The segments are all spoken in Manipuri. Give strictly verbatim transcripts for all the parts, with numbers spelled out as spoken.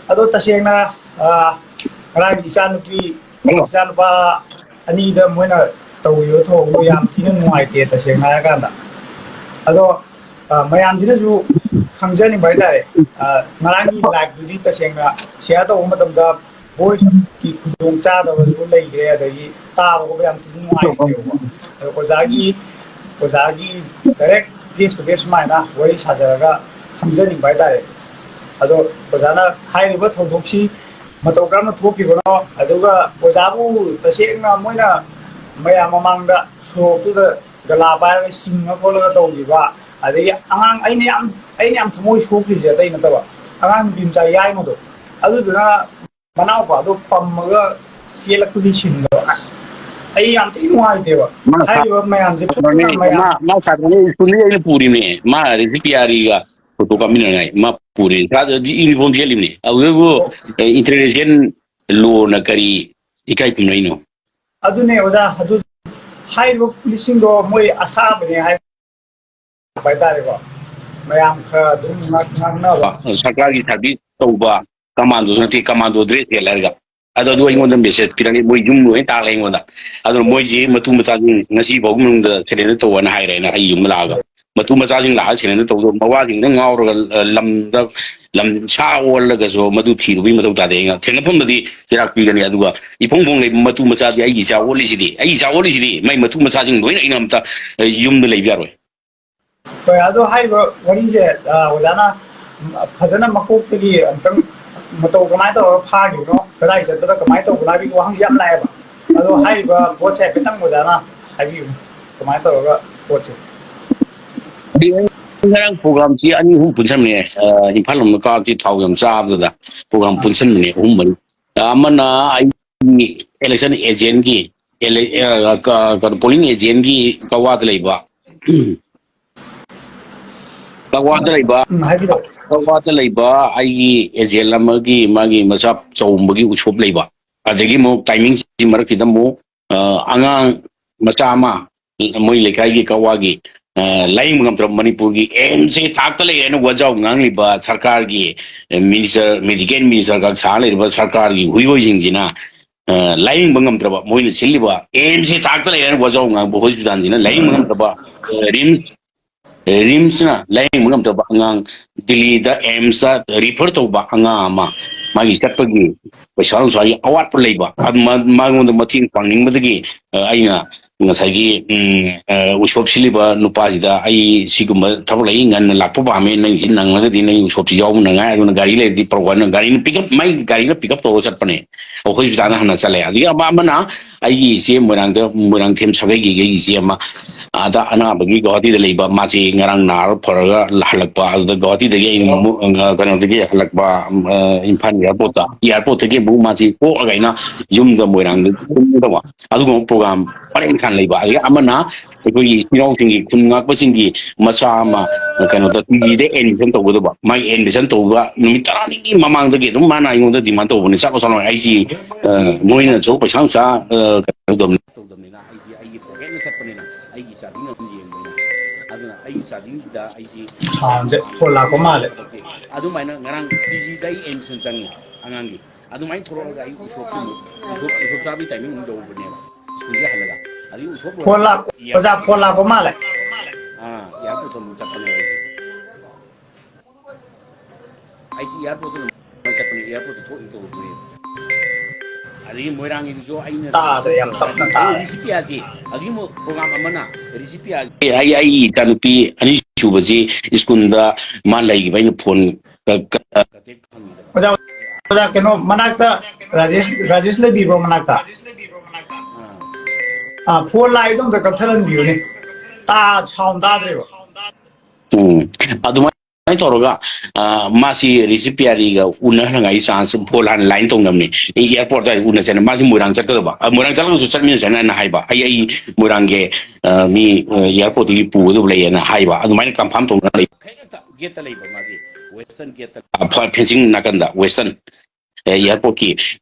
ꯑꯗꯣ ꯇꯁꯦꯡꯅ, ꯑ, ꯉꯔꯥꯡꯒꯤ ꯏꯆꯥꯅꯨꯄꯤ, ꯍꯜꯂꯣ꯫ ꯏꯆꯥꯅꯨꯄꯥ ꯑꯅꯤꯗ ꯃꯣꯏꯅ ꯇꯧꯔꯤꯕ ꯊꯧꯑꯣꯡꯗꯣ ꯌꯥꯝ ꯊꯤꯅ ꯅꯨꯡꯉꯥꯏꯇꯦ, ꯇꯁꯦꯡꯅ ꯍꯥꯏꯔꯀꯥꯟꯗ꯫ ꯑꯗꯣ, ꯑ, ꯃꯌꯥꯝꯁꯤꯅꯁꯨ ꯈꯪꯖꯅꯤꯡꯕ ꯍꯥꯏꯇꯥꯔꯦ꯫ ꯑ, ꯉꯔꯥꯡꯒꯤ ꯂꯥꯏꯞꯇꯨꯗꯤ ꯇꯁꯦꯡꯅ ꯁꯤꯌꯥꯔ ꯇꯧꯕ ꯃꯇꯝꯗ ꯚꯣꯏꯁꯀꯤ ꯈꯨꯗꯣꯡ ꯆꯥꯗꯕꯁꯨ ꯂꯩꯈ꯭ꯔꯦ, ꯑꯗꯒꯤ ꯇꯥꯕ ꯈꯣꯠꯄ ꯌꯥꯝ ꯊꯤꯅ ꯅꯨꯡꯉꯥꯏꯇꯦꯕꯀꯣ꯫ ꯑꯗꯣ ꯑꯣꯖꯥꯒꯤ, ꯑꯣꯖꯥꯒꯤ ꯗꯥꯏꯔꯦꯛ ꯐꯦꯁ ꯇꯨ ꯐꯦꯁ ꯁꯨꯃꯥꯏꯅ ꯋꯥꯔꯤ ꯁꯥꯖꯔꯒ ꯈꯪꯖꯅꯤꯡꯕ ꯍꯥꯏꯇꯥꯔꯦ꯫ ꯑꯗꯣ ꯑꯣꯖꯥꯅ ꯍꯥꯏꯔꯤꯕ ꯊꯧꯗꯣꯛꯁꯤ ꯃꯇꯧ ꯀꯔꯝꯅ ꯊꯣꯛꯈꯤꯕꯅꯣ, ꯑꯗꯨꯒ ꯑꯣꯖꯥꯕꯨ ꯇꯁꯦꯡꯅ ꯃꯣꯏꯅ ꯃꯌꯥꯝ ꯃꯃꯥꯡꯗ ꯁꯣꯔꯣꯛꯇꯨꯗ ꯒꯂꯥ ꯄꯥꯏꯔꯒ ꯆꯤꯡꯉ ꯈꯣꯠꯂꯒ ꯇꯧꯈꯤꯕ, ꯑꯗꯒꯤ ꯑꯉꯥꯡ, ꯑꯩꯅ ꯌꯥꯝ, ꯑꯩꯅ ꯌꯥꯝ ꯊꯃꯣꯏ ꯁꯣꯛꯈ꯭ꯔꯤꯁꯦ ꯑꯇꯩ ꯅꯠꯇꯕ, ꯑꯉꯥꯡ ꯅꯨꯄꯤ ꯃꯆꯥ ꯌꯥꯏꯃꯗꯣ, ꯑꯗꯨꯗꯨꯅ ꯃꯅꯥꯎꯄꯥꯗꯣ ꯄꯝꯃꯒ ꯆꯦꯜꯂꯛꯄꯒꯤ ꯁꯤꯟꯗꯣ, ꯑꯁ, ꯑꯩ ꯌꯥꯝ ꯊꯤ ꯅꯨꯡꯉꯥꯏꯇꯦꯕ꯫ ꯃꯥ ꯁꯥ-, ꯍꯥꯏꯔꯤꯕ ꯃꯌꯥꯝꯁꯦ ꯐꯠꯇꯅ ꯃꯥ, ꯃꯌꯥꯝ ꯃꯥ ꯁꯥꯇ꯭ꯔꯅꯤ, ꯁ꯭ꯀꯨꯜꯗꯒꯤ ꯑꯩꯅ ꯄꯨꯔꯤꯅꯦ꯫ ꯃꯥ ꯔꯦꯖꯤꯄꯤꯌꯥꯔꯤꯒ ꯐꯣꯇꯣ ꯀꯥꯞꯃꯤꯟꯅꯉꯥꯏ ꯃꯥ ꯄꯨꯔꯤ꯫ ꯁꯥꯇ꯭ꯔꯗꯤ ꯌꯨꯅꯤꯐꯣꯔꯝ ꯁꯦꯠꯂꯤꯕꯅꯦ꯫ ꯑꯗꯨꯗꯕꯨ, ꯑꯦ, ꯏꯟꯇꯔꯅꯦꯁꯅꯦꯜ ꯂꯣꯅ ꯀꯔꯤ ꯏꯀꯥꯏ ꯈꯨꯝꯅꯩꯅꯣ? ꯑꯗꯨꯅꯦ ꯑꯣꯖꯥ, ꯑꯗꯨ ꯍꯥꯏꯔꯤꯕ ꯄꯨꯂꯤꯁꯁꯤꯡꯗꯣ ꯃꯣꯏ ꯑꯁꯥꯕꯅꯦ ꯍꯥꯏ-, ꯍꯥꯏꯇꯥꯔꯦꯀꯣ, ꯃꯌꯥꯝ ꯈꯔ ꯑꯗꯨꯝ ꯉꯥꯡ-, ꯉꯥꯡꯅꯕ꯫ ꯁꯔꯀꯥꯔꯒꯤ ꯁꯥꯔꯚꯤꯁ ꯇꯧꯕ ꯀꯃꯥꯟꯗꯣ ꯅꯠꯇꯦ, ꯀꯃꯥꯟꯗꯣ ꯗ꯭ꯔꯦꯁ ꯁꯦꯠꯂꯦ ꯍꯥꯏꯔꯒ꯫ ꯑꯗꯣ ꯑꯗꯨ ꯑꯩꯉꯣꯟꯗ ꯃꯦꯁꯦꯖ ꯄꯤꯔꯛꯑꯦ, ꯃꯣꯏ ꯌꯨꯝ ꯂꯣꯏ ꯇꯥꯛꯂꯦ ꯑꯩꯉꯣꯟꯗ꯫ ꯑꯗꯨꯅ ꯃꯣꯏꯁꯤ ꯃꯇꯨ ꯃꯆꯥꯁꯤꯡ ꯉꯁꯤ ꯐꯥꯎꯒꯤ ꯃꯅꯨꯡꯗ ꯁꯦꯂꯦꯟꯗꯔ ꯇꯧꯑꯣꯅ ꯍꯥꯏꯔꯦꯅ ꯑꯩ ꯌꯨꯝꯗ ꯂꯥꯛꯑꯒ꯫ ꯃꯇꯨ ꯃꯆꯥꯁꯤꯡ ꯂꯥꯛꯑꯒ ꯁꯦꯂꯦꯟꯗꯔ ꯇꯧꯗꯣ, ꯃꯋꯥꯁꯤꯡꯅ ꯉꯥꯎꯔꯒ, ꯑ, ꯂꯝꯗ, ꯂꯝ ꯁꯥ ꯑꯣꯜꯂꯒꯁꯨ ꯃꯗꯨ ꯊꯤꯔꯨꯕꯒꯤ ꯃꯊꯧ ꯇꯥꯗꯦ꯫ ꯑꯩꯅ ꯊꯦꯡꯅꯐꯝꯗꯗꯤ ꯆꯩꯔꯥꯛ ꯄꯤꯒꯅꯤ, ꯑꯗꯨꯒ ꯏꯐꯣꯡ ꯐꯣꯡ ꯂꯩꯕ ꯃꯇꯨ ꯃꯆꯥꯗꯤ ꯑꯩꯒꯤ ꯏꯆꯥ ꯑꯣꯜꯂꯤꯁꯤꯗꯤ, ꯑꯩꯒꯤ ꯏꯆꯥ ꯑꯣꯜꯂꯤꯁꯤꯗꯤ, ꯃꯥꯏ ꯃꯇꯨ ꯃꯆꯥꯁꯤꯡ ꯂꯣꯏꯅ ꯑꯩꯅ ꯑꯝꯇ, ꯑ, ꯌꯨꯝꯗ ꯂꯩꯕ ꯌꯥꯔꯣꯏ꯫ ꯍꯣꯏ, ꯑꯗꯣ ꯍꯥꯏꯔꯤꯕ ꯋꯥꯔꯤꯁꯦ, ꯑ, ꯑꯣꯖꯥꯅ ꯐꯖꯅ ꯃꯀꯣꯛꯇꯒꯤ ꯑꯝꯇꯪ ꯃꯇꯧ ꯀꯃꯥꯏꯅ ꯇꯧꯔꯒ ꯐꯥꯈꯤꯕꯅꯣ, ꯀꯗꯥꯏ ꯆꯠꯄꯗ ꯀꯃꯥꯏꯅ ꯇꯧꯕꯅꯣ ꯍꯥꯏꯕꯒꯤ ꯋꯥꯍꯪꯁꯦ ꯌꯥꯝ ꯂꯥꯛꯑꯦꯕ꯫ ꯑꯗꯣ ꯍꯥꯏꯔꯤꯕ ꯄꯣꯠꯁꯦ ꯍꯥꯏꯐꯦꯠꯇꯪ ꯑꯣꯖꯥꯅ ꯍꯥꯏꯕꯤꯌꯨ, ꯀꯃꯥꯏꯅ ꯇꯧꯔꯒ ꯄꯣꯠꯁꯦ꯫ ꯑꯩ ꯉꯔꯥꯡ ꯄ꯭ꯔꯣꯒ꯭ꯔꯥꯝꯁꯤ ꯑꯅꯤ ꯑꯍꯨꯝ ꯄꯨꯟꯁꯟꯕꯅꯦ꯫ ꯑ, ꯏꯝꯐꯥꯜ ꯂꯣꯝꯗ ꯀꯥꯕꯁꯤ ꯊꯥꯎ ꯌꯥꯝ ꯆꯥꯕꯗꯨꯗ ꯄ꯭ꯔꯣꯒ꯭ꯔꯥꯝ ꯄꯨꯟꯁꯟꯕꯅꯦ ꯑꯍꯨꯝ ꯃꯔꯤ꯫ ꯑꯃꯅ ꯑꯩꯒꯤ ꯏꯂꯦꯛꯁꯟ ꯑꯦꯖꯦꯟꯒꯤ, ꯑꯦꯂꯦ-, ꯑ, ꯀ-, ꯀꯩꯅꯣ, ꯄꯣꯂꯤꯡ ꯑꯦꯖꯦꯟꯒꯤ ꯀꯛꯋꯥꯗ ꯂꯩꯕ, ꯀꯛꯋꯥꯗ ꯂꯩꯕ, ꯎꯝ, ꯍꯥꯏꯕꯤꯔꯛꯑꯣ꯫ ꯀꯛꯋꯥꯗ ꯂꯩꯕ ꯑꯩꯒꯤ ꯑꯦꯖꯦꯟ ꯑꯃꯒꯤ ꯃꯥꯒꯤ ꯃꯆꯥ ꯆꯥꯎꯝꯕꯒꯤ ꯎꯁꯣꯞ ꯂꯩꯕ꯫ ꯑꯗꯒꯤ ꯑꯃꯨꯛ ꯇꯥꯏꯃꯤꯡꯁꯤ ꯃꯔꯛꯁꯤꯗ ꯑꯃꯨꯛ, ꯑ, ꯑꯉꯥꯡ ꯃꯆꯥ ꯑꯃ ꯃꯣꯏ ꯂꯩꯀꯥꯏꯒꯤ ꯀꯛꯋꯥꯒꯤ ꯑ, ꯂꯥꯌꯦꯡꯕ ꯉꯝꯗ꯭ꯔꯕ ꯃꯅꯤꯄꯨꯔꯒꯤ ꯑꯦꯝꯁꯁꯦ ꯊꯥꯛꯇ ꯂꯩꯔꯦꯅ ꯋꯥꯖꯥꯎ ꯉꯥꯡꯂꯤꯕ ꯁꯔꯀꯥꯔꯒꯤ ꯃꯤꯅꯤꯁꯇꯔ, ꯃꯦꯗꯤꯀꯦꯜ ꯃꯤꯅꯤꯁꯇꯔ ꯈꯛ ꯁꯥ ꯂꯩꯔꯤꯕ ꯁꯔꯀꯥꯔꯒꯤ ꯍꯨꯏꯔꯣꯏꯁꯤꯡꯁꯤꯅ, ꯑ, ꯂꯥꯌꯦꯡꯕ ꯉꯝꯗ꯭ꯔꯕ, ꯃꯣꯏꯅ ꯁꯤꯜꯂꯤꯕ ꯑꯦꯝꯁꯁꯦ ꯊꯥꯛꯇ ꯂꯩꯔꯦꯅ ꯋꯥꯖꯥꯎ ꯉꯥꯡꯕ ꯍꯣꯁꯄꯤꯇꯥꯜꯁꯤꯅ ꯂꯥꯌꯦꯡꯕ ꯉꯝꯗ꯭ꯔꯕ, ꯑ, ꯔꯤꯝꯁ, ꯔꯤꯝꯁꯅ ꯂꯥꯌꯦꯡꯕ ꯉꯝꯗ꯭ꯔꯕ ꯑꯉꯥꯡ, ꯗꯤꯜꯂꯤꯗ ꯑꯦꯝꯁꯇ ꯔꯤꯐꯔ ꯇꯧꯕ ꯑꯉꯥꯡ ꯑꯃ, ꯃꯥꯒꯤ ꯆꯠꯄꯒꯤ ꯄꯩꯁꯥ ꯅꯨꯡꯁꯥꯒꯤ ꯑꯋꯥꯠꯄ ꯂꯩꯕ, ꯑꯗꯨ ꯃ-, ꯃꯉꯣꯟꯗ ꯃꯇꯦꯡ ꯄꯥꯡꯅꯤꯡꯕꯗꯒꯤ, ꯑ, ꯑꯩꯅ ꯉꯁꯥꯏꯒꯤ, ꯎꯝ, ꯑ, ꯎꯁꯣꯞ ꯁꯤꯜꯂꯤꯕ ꯅꯨꯄꯥꯁꯤꯗ, "ꯑꯩ ꯁꯤꯒꯨꯝꯕ ꯊꯕꯛ ꯂꯩ, ꯉꯟꯅ ꯂꯥꯛꯄ ꯄꯥꯝꯃꯦ, ꯅꯪꯒꯤꯁꯤ ꯅꯪꯂꯒꯗꯤ ꯅꯪꯒꯤ ꯎꯁꯣꯞꯁꯤ ꯌꯥꯎꯕ ꯅꯉꯥꯏ, ꯑꯗꯨꯅ ꯒꯥꯔꯤ ꯂꯩꯔꯗꯤ ꯄꯨꯔꯛꯑꯣ ꯍꯥꯏꯅ", ꯒꯥꯔꯤꯅ ꯄꯤꯛ ꯑꯞ, ꯃꯥꯏ ꯒꯥꯔꯤꯅ ꯄꯤꯛ ꯑꯞ ꯇꯧꯔꯒ ꯆꯠꯄꯅꯦ꯫ ꯑꯩꯈꯣꯏ ꯍꯣꯁꯄꯤꯇꯥꯜꯗ ꯍꯥꯟꯅ ꯆꯠꯂꯦ꯫ ꯑꯗꯒꯤ ꯑꯃ-, ꯑꯃꯅ ꯑꯩꯒꯤ ꯏꯆꯦ ꯃꯣꯏꯔꯥꯡꯗ, ꯃꯣꯏꯔꯥꯡꯊꯦꯝ ꯁꯥꯒꯩꯒꯤ ꯑꯩꯒꯤ ꯏꯆꯦ ꯑꯃ, ꯑꯥꯗ ꯑꯅꯥꯕꯒꯤ ꯒꯧꯍꯥꯇꯤꯗ ꯂꯩꯕ, ꯃꯥꯁꯤ ꯉꯔꯥꯡ ꯅꯥꯔ ꯐꯔꯒ ꯍꯜꯂꯛꯄ꯫ ꯑꯗꯨꯗ ꯒꯧꯍꯥꯇꯤꯗꯒꯤ ꯑꯩꯅ ꯑꯃꯨꯛ, ꯑ, ꯀꯩꯅꯣꯗꯒꯤ ꯍꯜꯂꯛꯄ, ꯑ, ꯏꯝꯐꯥꯜ ꯑꯦꯌꯥꯔꯄꯣꯔꯠꯇ, ꯑꯦꯌꯥꯔꯄꯣꯔꯠꯇꯒꯤ ꯑꯃꯨꯛ ꯃꯥꯁꯤ ꯄꯣꯛꯑꯒ ꯑꯩꯅ ꯌꯨꯝꯗ ꯃꯣꯏꯔꯥꯡꯗ ꯀꯨꯝꯒꯗꯕ꯫ ꯑꯗꯨꯒꯨꯝꯕ ꯄ꯭ꯔꯣꯒ꯭ꯔꯥꯝ ꯄꯔꯦꯡ ꯁꯥꯟꯅ ꯂꯩꯕ꯫ ꯑꯗꯒꯤ ꯑꯃꯅ ꯑꯩꯈꯣꯏꯒꯤ ꯏꯆꯤꯜ ꯏꯅꯥꯎꯁꯤꯡꯒꯤ, ꯈꯨꯟ ꯉꯥꯛꯄꯁꯤꯡꯒꯤ ꯃꯆꯥ ꯑꯃ ꯀꯩꯅꯣꯗ ꯇꯤ ꯖꯤꯗ ꯑꯦꯗꯃꯤꯁꯟ ꯇꯧꯒꯗꯕ꯫ ꯃꯥꯒꯤ ꯑꯦꯗꯃꯤꯁꯟ ꯇꯧꯕ ꯅꯨꯃꯤꯠ ꯇꯔꯥꯅꯤꯒꯤ ꯃꯃꯥꯡꯗꯒꯤ ꯑꯗꯨꯝ ꯃꯥꯅ ꯑꯩꯉꯣꯟꯗ ꯗꯤꯃꯥꯟ ꯇꯧꯕꯅꯤ, "ꯆꯠꯂꯣ, ꯆꯠꯂꯣ, ꯑꯩꯁꯤ, ꯑ, ꯃꯣꯏꯅꯁꯨ ꯄꯩꯁꯥ ꯅꯨꯡꯁꯥ, ꯑ, ꯀꯩꯅꯣ ꯇꯧꯗꯕꯅꯤ, ꯇꯧꯗꯕꯅꯤꯅ ꯑꯩꯁꯤ ꯑꯩꯒꯤ ꯄꯣꯀꯦꯠꯅ ꯆꯠꯄꯅꯤꯅ ꯑꯩꯒꯤ ꯆꯥꯗꯤꯡ ꯑꯃ ꯌꯦꯡꯕꯅꯤ꯫ ꯑꯗꯨꯅ ꯑꯩꯒꯤ ꯆꯥꯗꯤꯡꯁꯤꯗ ꯑꯩꯁꯤ ꯁꯥꯎꯟꯁꯦ ꯐꯣꯟ ꯂꯥꯛꯄ ꯃꯥꯜꯂꯦ꯫ ꯊꯕꯛꯁꯦ ꯑꯗꯨꯃꯥꯏꯅ ꯉꯔꯥꯡ ꯇꯤ ꯖꯤꯗ ꯑꯩ ꯑꯦꯗꯃꯤꯁꯟ ꯆꯪꯉꯤ ꯑꯉꯥꯡꯒꯤ꯫ ꯑꯗꯨꯃꯥꯏꯅ ꯊꯣꯛꯂꯛꯑꯒ ꯑꯩ ꯎꯁꯣꯞꯀꯤ ꯑꯃꯨꯛ, ꯎꯁꯣꯞ, ꯎꯁꯣꯞ ꯆꯥꯕꯒꯤ ꯇꯥꯏꯃꯤꯡ ꯑꯃꯨꯛ ꯌꯧꯕꯅꯦꯕ꯫ ꯁ꯭ꯀꯨꯜꯗ ꯍꯜꯂꯒ꯫ ꯑꯗꯒꯤ ꯎꯁꯣꯞ ꯐꯣꯟ ꯂꯣꯏꯔꯒ ꯂꯥꯛ-, ꯑꯣꯖꯥ, ꯐꯣꯟ ꯂꯥꯛꯄ ꯃꯥꯜꯂꯦ꯫ ꯑꯥ, ꯑꯦꯌꯥꯔꯄꯣꯔꯠꯇ ꯑꯃꯨꯛ ꯆꯠꯄꯅꯦꯕ ꯑꯩꯁꯦ꯫ ꯑꯩꯁꯦ ꯑꯦꯌꯥꯔꯄꯣꯔꯠꯇ ꯑꯗꯨꯝ ꯆꯠꯄꯅꯦ, ꯑꯦꯌꯥꯔꯄꯣꯔꯠꯇ ꯊꯣꯛꯏ ꯇꯧꯕꯅꯦ꯫ ꯑꯗꯒꯤ ꯃꯣꯏꯔꯥꯡꯒꯤꯗꯨꯁꯨ ꯑꯩꯅ ꯇꯥꯗ꯭ꯔꯦ, ꯌꯥꯝ ꯇꯞꯅ ꯇꯥꯔꯦ꯫ ꯔꯤꯁꯤꯄꯤꯌꯥꯁꯦ, ꯑꯗꯨꯒꯤ ꯑꯃꯨꯛ ꯄ꯭ꯔꯣꯒ꯭ꯔꯥꯝ ꯑꯃꯅ ꯔꯤꯁꯤꯄꯤꯌꯥꯁꯦ, ꯑꯩ, ꯑꯩꯒꯤ ꯏꯆꯥꯅꯨꯄꯤ ꯑꯅꯤꯁꯨꯕꯁꯤ ꯁ꯭ꯀꯨꯜꯗ ꯃꯥ ꯂꯩꯈꯤꯕ, ꯑꯩꯅ ꯐꯣꯟ ꯀ-, ꯀ-, contact ꯐꯪꯈꯤꯗꯕ꯫ ꯑꯣꯖꯥ, ꯑꯣꯖꯥ, ꯀꯩꯅꯣ ꯃꯅꯥꯛꯇ ꯔꯥꯖꯦꯁ, ꯔꯥꯖꯦꯁ ꯂꯩꯕꯤꯕ꯭ꯔꯣ ꯃꯅꯥꯛꯇ? ꯑꯥ꯫ ꯑꯥ, ꯐꯣꯟ ꯂꯥꯛꯏꯗꯣ ꯑꯝꯇ ꯀꯛꯊꯠꯍꯟꯕꯤꯌꯨꯅꯦ꯫ ꯇꯥ-, ꯁꯥꯎꯟ ꯇꯥꯗ꯭ꯔꯦꯕ꯫ ꯎꯝ꯫ ꯑꯗꯨꯃꯥꯏꯅ ꯇꯧꯔꯒ, ꯑ, ꯃꯥꯁꯤ ꯔꯤꯁꯤꯄꯤꯌꯥꯔꯤꯒ ꯎꯅꯍꯟꯅꯉꯥꯏꯒꯤ ꯆꯥꯟꯁ ꯐꯣꯟ ꯍꯥꯟꯅ ꯂꯥꯏꯟ ꯇꯧꯅꯕꯅꯤ꯫ ꯑꯦ, ꯑꯦꯌꯥꯔꯄꯣꯔꯠꯇ ꯎꯅꯁꯦꯅ꯫ ꯃꯥꯁꯤ ꯃꯣꯏꯔꯥꯡ ꯆꯠꯀꯗꯕ꯫ ꯑ, ꯃꯣꯏꯔꯥꯡ ꯆꯠꯂꯒꯁꯨ ꯆꯠꯃꯤꯟꯅꯁꯦꯅ ꯑꯩꯅ ꯍꯥꯏꯕ꯫ ꯑꯩ, ꯑꯩ ꯃꯣꯏꯔꯥꯡꯒꯤ, ꯑ, ꯃꯤ, ꯑ, ꯑꯦꯌꯥꯔꯄꯣꯔꯠꯇꯒꯤ ꯄꯨꯒꯗꯕ ꯂꯩꯌꯦꯅ ꯍꯥꯏꯕ꯫ ꯑꯗꯨꯃꯥꯏꯅ ꯀꯟꯐꯥꯔꯝ ꯇꯧꯅ ꯂꯩ꯫ ꯒꯦꯠꯇ ꯂꯩꯕ ꯃꯥꯁꯤ, ꯋꯦꯁꯇꯔꯟ ꯒꯦꯠꯇ꯫ ꯑ, ꯐ-, ꯐꯦꯟꯁꯤꯡ ꯅꯥꯀꯟꯗ, ꯋꯦꯁꯇꯔꯟ꯫ ꯑꯦꯌꯥꯔꯄꯣꯔꯠꯀꯤ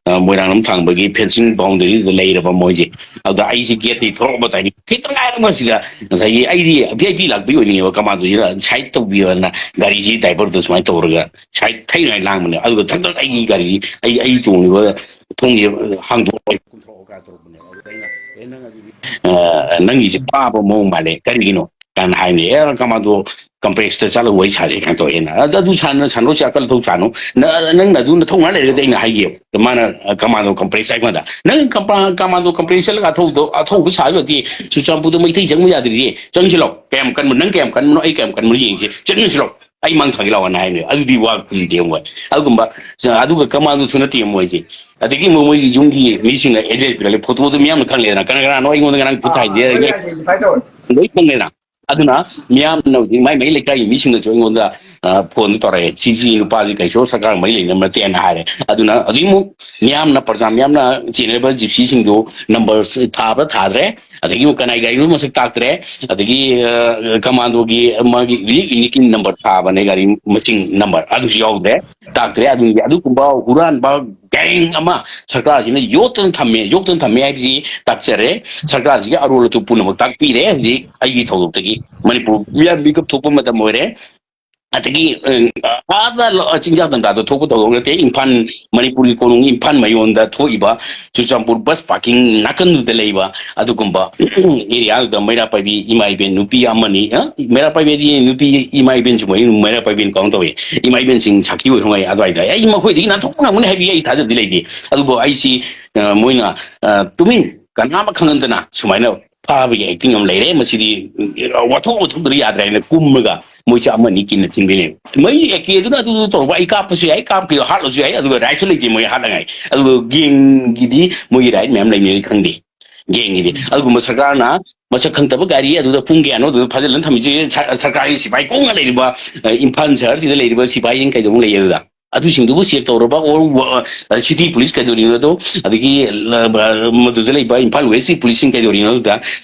ꯃꯣꯏꯔꯥꯡ ꯂꯝ ꯊꯥꯡꯕꯒꯤ ꯐꯦꯟꯁꯤꯡ ꯕꯥꯎꯟꯗꯔꯤꯗꯨꯗ ꯂꯩꯔꯕ ꯃꯣꯏꯁꯦ꯫ ꯑꯗꯨꯗ ꯑꯩꯁꯦ ꯒꯦꯠꯇꯒꯤ ꯊꯣꯛꯂꯛꯄ ꯇꯥꯏꯃꯤꯡ ꯈꯤꯇꯪ ꯉꯥꯏꯔꯕ ꯁꯤꯗ ꯉꯁꯥꯏꯒꯤ ꯑꯩꯗꯤ ꯚꯤ ꯑꯥꯏ ꯄꯤ ꯂꯥꯛꯄꯤ ꯑꯣꯏꯅꯤꯡꯉꯦꯕ, ꯀꯃꯥꯟꯗꯣꯁꯤꯗ ꯁꯥꯏꯠ ꯇꯧꯕꯤꯌꯣꯅ ꯒꯥꯔꯤꯁꯤ ꯗ꯭ꯔꯥꯏꯚꯔꯗꯣ ꯁꯨꯃꯥꯏꯅ ꯇꯧꯔꯒ ꯁꯥꯏꯠ ꯊꯩꯅꯉꯥꯏ ꯂꯥꯡꯕꯅꯦ꯫ ꯑꯗꯨꯒ ꯊꯛ ꯊꯛ ꯑꯩꯒꯤ ꯒꯥꯔꯤ, ꯑꯩ ꯑꯩ ꯇꯣꯡꯉꯤꯕ ꯊꯣꯡꯁꯦ ꯍꯥꯡꯗꯣꯛꯑꯒ ꯀꯨꯝꯊꯣꯛꯑꯣ ꯀꯥꯏꯅ ꯇꯧꯔꯛꯄꯅꯦꯕ꯫ ꯑꯗꯨꯗ ꯑꯩꯅ, "ꯑꯦ, ꯅꯪ ꯑꯗꯨꯗꯤ, ꯑ, ꯅꯪꯒꯤꯁꯦ ꯄꯥꯕ ꯃꯑꯣꯡ ꯃꯥꯜꯂꯦ, ꯀꯔꯤꯒꯤꯅꯣ?" ꯀꯥꯏꯅ ꯍꯥꯏꯕꯅꯦ꯫ "ꯑꯦ, ꯀꯃꯥꯟꯗꯣ ꯀꯝꯄ꯭ꯂꯦꯛꯁꯇ ꯆꯠꯂꯒ ꯋꯥꯔꯤ ꯁꯥꯁꯦ" ꯀꯥꯏꯅ ꯇꯧꯔꯛꯑꯦꯅ꯫ "ꯑꯗ ꯑꯗꯨ ꯁꯥꯟꯅ-, ꯁꯥꯟꯅꯔꯣꯏꯁꯦ, ꯑꯀꯜ ꯑꯊꯧ ꯁꯥꯅꯨ꯫ ꯅ-, ꯅꯪꯅ ꯑꯗꯨ ꯅꯊꯧ ꯉꯥꯛ ꯂꯩꯔꯒꯗꯤ ꯑꯩꯅ ꯍꯥꯏꯒꯦꯕ"꯫ ꯃꯥꯅ, ꯑ, ꯀꯃꯥꯟꯗꯣ ꯀꯝꯄ꯭ꯂꯦꯛꯁ ꯍꯥꯏ ꯀꯥꯟꯗ, "ꯅꯪ ꯀꯝꯄꯥ-, ꯀꯃꯥꯟꯗꯣ ꯀꯝꯄ꯭ꯂꯦꯛꯁ ꯆꯠꯂꯒ ꯑꯊꯧꯕꯗꯣ, ꯑꯊꯧꯕ ꯁꯥꯕꯗꯤ ꯆꯨꯔꯆꯥꯟꯄꯨꯔꯗ ꯃꯩꯇꯩ ꯆꯪꯕ ꯌꯥꯗ꯭ꯔꯤꯁꯦ, ꯆꯪꯁꯤꯜꯂꯣ꯫ ꯀꯌꯥꯝ ꯀꯟꯕ, ꯅꯪ ꯀꯌꯥꯝ ꯀꯟꯕꯅꯣ, ꯑꯩ ꯀꯌꯥꯝ ꯀꯟꯕꯅꯣ ꯌꯦꯡꯁꯦ, ꯆꯠꯃꯤꯟꯅꯁꯤꯜꯂꯣ꯫ ꯑꯩ ꯃꯥꯡ ꯊꯥꯒꯦ ꯂꯥꯛꯑꯣꯅ" ꯍꯥꯏꯕꯅꯦ꯫ ꯑꯗꯨꯗꯤ ꯋꯥ ꯈꯨꯝꯗꯦ ꯃꯣꯏ꯫ ꯑꯗꯨꯒꯨꯝꯕ, ꯑꯗꯨꯒ ꯀꯃꯥꯟꯗꯣꯁꯨ ꯅꯠꯇꯦ ꯃꯣꯏꯁꯦ꯫ ꯑꯗꯒꯤ ꯑꯃꯨꯛ ꯃꯣꯏꯒꯤ ꯌꯨꯝꯒꯤ ꯃꯤꯁꯤꯡꯅ ꯑꯦꯗ꯭ꯔꯦꯁ ꯄꯤꯔꯛꯂꯦ, ꯐꯣꯇꯣꯗꯨ ꯃꯤꯌꯥꯝꯅ ꯈꯪꯂꯦꯗꯅ, ꯀꯅꯥ ꯀꯅꯥꯅꯣ ꯑꯩꯉꯣꯟꯗ ꯉꯔꯥꯡ ꯈꯨꯠ ꯍꯥꯏꯗꯦ, ꯂꯣꯏ ꯈꯪꯂꯦꯗꯅ꯫ ꯑꯗꯨꯅ ꯃꯤꯌꯥꯝꯅ ꯍꯧꯖꯤꯛ ꯃꯥꯏ ꯃꯥꯏ ꯂꯩꯀꯥꯏꯒꯤ ꯃꯤꯁꯤꯡꯅꯁꯨ ꯑꯩꯉꯣꯟꯗ, ꯑ, ꯐꯣꯟꯗ ꯇꯧꯔꯛꯑꯦ, "ꯁꯤꯒꯤ ꯅꯨꯄꯥꯁꯤ ꯀꯩꯁꯨ ꯁꯔꯀꯥꯔ ꯃꯔꯤ ꯂꯩꯅꯕ ꯅꯠꯇꯦꯅ" ꯍꯥꯏꯔꯦ꯫ ꯑꯗꯨꯅ ꯑꯗꯨꯒꯤ ꯑꯃꯨꯛ ꯃꯤꯌꯥꯝꯅ, ꯄ꯭ꯔꯖꯥ ꯃꯤꯌꯥꯝꯅ ꯆꯦꯟꯅꯔꯤꯕ ꯖꯤꯞꯁꯤꯁꯤꯡꯗꯨ ꯅꯝꯕꯔ ꯊꯥꯕ꯭ꯔꯥ ꯊꯥꯗ꯭ꯔꯦ, ꯑꯗꯒꯤ ꯑꯃꯨꯛ ꯀꯅꯥꯏ ꯒꯥꯔꯤꯅꯣ ꯃꯁꯛ ꯇꯥꯛꯇ꯭ꯔꯦ, ꯑꯗꯒꯤ, ꯑ, ꯀꯃꯥꯟꯗꯣꯒꯤ ꯃꯥꯒꯤ ꯌꯨꯅꯤꯛ ꯌꯨꯅꯤꯛꯀꯤ ꯅꯝꯕꯔ ꯊꯥꯕꯅꯦ, ꯒꯥꯔꯤ ꯃꯁꯤꯡ ꯅꯝꯕꯔ ꯑꯗꯨꯁꯨ ꯌꯥꯎꯗ꯭ꯔꯦ, ꯇꯥꯛꯇ꯭ꯔꯦ꯫ ꯑꯗꯨꯒꯤ ꯑꯗꯨꯒꯨꯝꯕ ꯍꯨꯔꯥꯟꯕ ꯒꯦꯡ ꯑꯃ ꯁꯔꯀꯥꯔꯁꯤꯅ ꯌꯣꯠꯇꯅ ꯊꯝꯃꯦ, ꯌꯣꯛꯇꯅ ꯊꯝꯃꯦ ꯍꯥꯏꯕꯁꯤ ꯇꯥꯛꯆꯔꯦ꯫ ꯁꯔꯀꯥꯔꯁꯤꯒꯤ ꯑꯔꯣꯜ ꯑꯊꯨꯞ ꯄꯨꯝꯅꯃꯛ ꯇꯥꯛꯄꯤꯔꯦ꯫ ꯍꯧꯖꯤꯛ ꯑꯩꯒꯤ ꯊꯧꯗꯣꯛꯇꯒꯤ ꯃꯅꯤꯄꯨꯔ ꯃꯤꯌꯥꯝ ꯃꯤꯀꯞ ꯊꯣꯛꯄ ꯃꯇꯝ ꯑꯣꯏꯔꯦ꯫ ꯑꯗꯒꯤ, ꯑ, ꯑꯥꯗ ꯂꯣ-, ꯆꯤꯡꯖꯥ ꯇꯝꯖꯥꯗ ꯊꯣꯛꯄ ꯊꯧꯗꯣꯛ ꯅꯠꯇꯦ꯫ ꯏꯝꯐꯥꯜ, ꯃꯅꯤꯄꯨꯔꯒꯤ ꯀꯣꯅꯨꯡ ꯏꯝꯐꯥꯜ ꯃꯌꯣꯟꯗ ꯊꯣꯛꯏꯕ ꯆꯨꯔꯆꯥꯟꯄꯨꯔ ꯕꯁ ꯄꯥꯔꯀꯤꯡ ꯅꯥꯀꯟꯗꯨꯗ ꯂꯩꯕ ꯑꯗꯨꯒꯨꯝꯕ ꯑꯦꯔꯤꯌꯥꯗꯨꯗ ꯃꯩꯔꯥ ꯄꯥꯏꯕꯤ ꯏꯃꯥ ꯏꯕꯦꯟ ꯅꯨꯄꯤ ꯑꯃꯅꯤ, ꯑ, ꯃꯩꯔꯥ ꯄꯥꯏꯕꯤ ꯍꯥꯏꯗꯤ ꯅꯨꯄꯤ ꯏꯃꯥ ꯏꯕꯦꯟꯁꯤꯡꯕꯨ ꯑꯩ ꯃꯩꯔꯥ ꯄꯥꯏꯕꯤꯅ ꯀꯥꯎꯟ ꯇꯧꯏ꯫ ꯏꯃꯥ ꯏꯕꯦꯟꯁꯤꯡ ꯁꯥꯈꯤ ꯑꯣꯏ ꯍꯣꯡꯉꯥꯏ ꯑꯗꯨꯋꯥꯏꯗ ꯑꯩ ꯃꯈꯣꯏꯗꯒꯤ ꯅꯥꯟꯊꯣꯛꯄ ꯉꯝꯒꯅꯤ ꯍꯥꯏꯕꯒꯤ ꯑꯩ ꯊꯥꯖꯕꯗꯤ ꯂꯩꯇꯦ꯫ ꯑꯗꯨꯕꯨ ꯑꯩꯁꯤ, ꯑ, ꯃꯣꯏꯅ, ꯑ, ꯇꯨꯃꯤꯟ ꯀꯅꯥ ꯑꯃ ꯈꯪꯍꯟꯗꯅ ꯁꯨꯃꯥꯏꯅ ꯐꯥꯕꯒꯤ ꯑꯦꯛꯇꯤꯡ ꯑꯃ ꯂꯩꯔꯦ꯫ ꯃꯁꯤꯗꯤ, ꯑ, ꯋꯥꯊꯣꯛ ꯋꯥꯊꯣꯛꯇ꯭ꯔ ꯌꯥꯗ꯭ꯔꯦ ꯍꯥꯏꯅ ꯀꯨꯝꯃꯒ ꯃꯣꯏꯁꯦ ꯑꯃꯅꯤ ꯀꯤꯟꯅ ꯊꯤꯟꯕꯤꯅꯦꯕ꯫ ꯃꯣꯏ ꯑꯦ ꯀꯦꯗꯨꯅ ꯑꯗꯨ ꯇꯧꯔꯛꯄ, ꯑꯩ ꯀꯥꯞꯄꯁꯨ ꯌꯥꯏ, ꯀꯥꯞꯀꯦ ꯍꯥꯠꯂꯁꯨ ꯌꯥꯏ, ꯑꯗꯨꯒ ꯔꯥꯏꯠꯁꯨ ꯂꯩꯇꯦ ꯃꯣꯏ ꯍꯥꯠꯅꯉꯥꯏ꯫ ꯑꯗꯨꯒ ꯒꯦꯡꯒꯤꯗꯤ ꯃꯣꯏꯒꯤ ꯔꯥꯏꯠ ꯃꯌꯥꯝ ꯂꯩꯅꯔꯤ ꯈꯪꯗꯦ꯫ ꯒꯦꯡꯒꯤꯗꯤ ꯑꯗꯨꯒꯨꯝꯕ ꯁꯔꯀꯥꯔꯅ ꯃꯁꯛ ꯈꯪꯗꯕ ꯒꯥꯔꯤ ꯑꯗꯨꯗ ꯄꯨꯡ ꯀꯌꯥꯅꯣ ꯑꯗꯨꯗ ꯐꯥꯖꯤꯜꯂꯒ ꯊꯝꯃꯤꯁꯦ꯫ ꯁ-, ꯁꯔꯀꯥꯔꯒꯤ ꯁꯤꯐꯥꯏ ꯀꯣꯡꯅ ꯂꯩꯔꯤꯕ, ꯑ, ꯏꯝꯐꯥꯜ ꯁꯍꯔꯁꯤꯗ ꯂꯩꯔꯤꯕ ꯁꯤꯐꯥꯏꯁꯤꯡ ꯀꯩꯗꯧꯕ ꯂꯩꯌꯦ ꯑꯗꯨꯗ? ꯑꯗꯨꯁꯤꯡꯗꯨꯕꯨ ꯆꯦꯛ ꯇꯧꯔꯕ, ꯑꯣꯔ ꯁꯤꯇꯤ ꯄꯨꯂꯤꯁ ꯀꯩꯗꯧꯔꯤꯅꯣꯗꯣ, ꯑꯗꯒꯤ ꯃꯗꯨꯗ ꯂꯩꯕ ꯏꯝꯐꯥꯜ ꯋꯦꯁꯀꯤ ꯄꯨꯂꯤꯁꯁꯤꯡ ꯀꯩꯗꯧꯔꯤꯅꯣ ꯑꯗꯨꯗ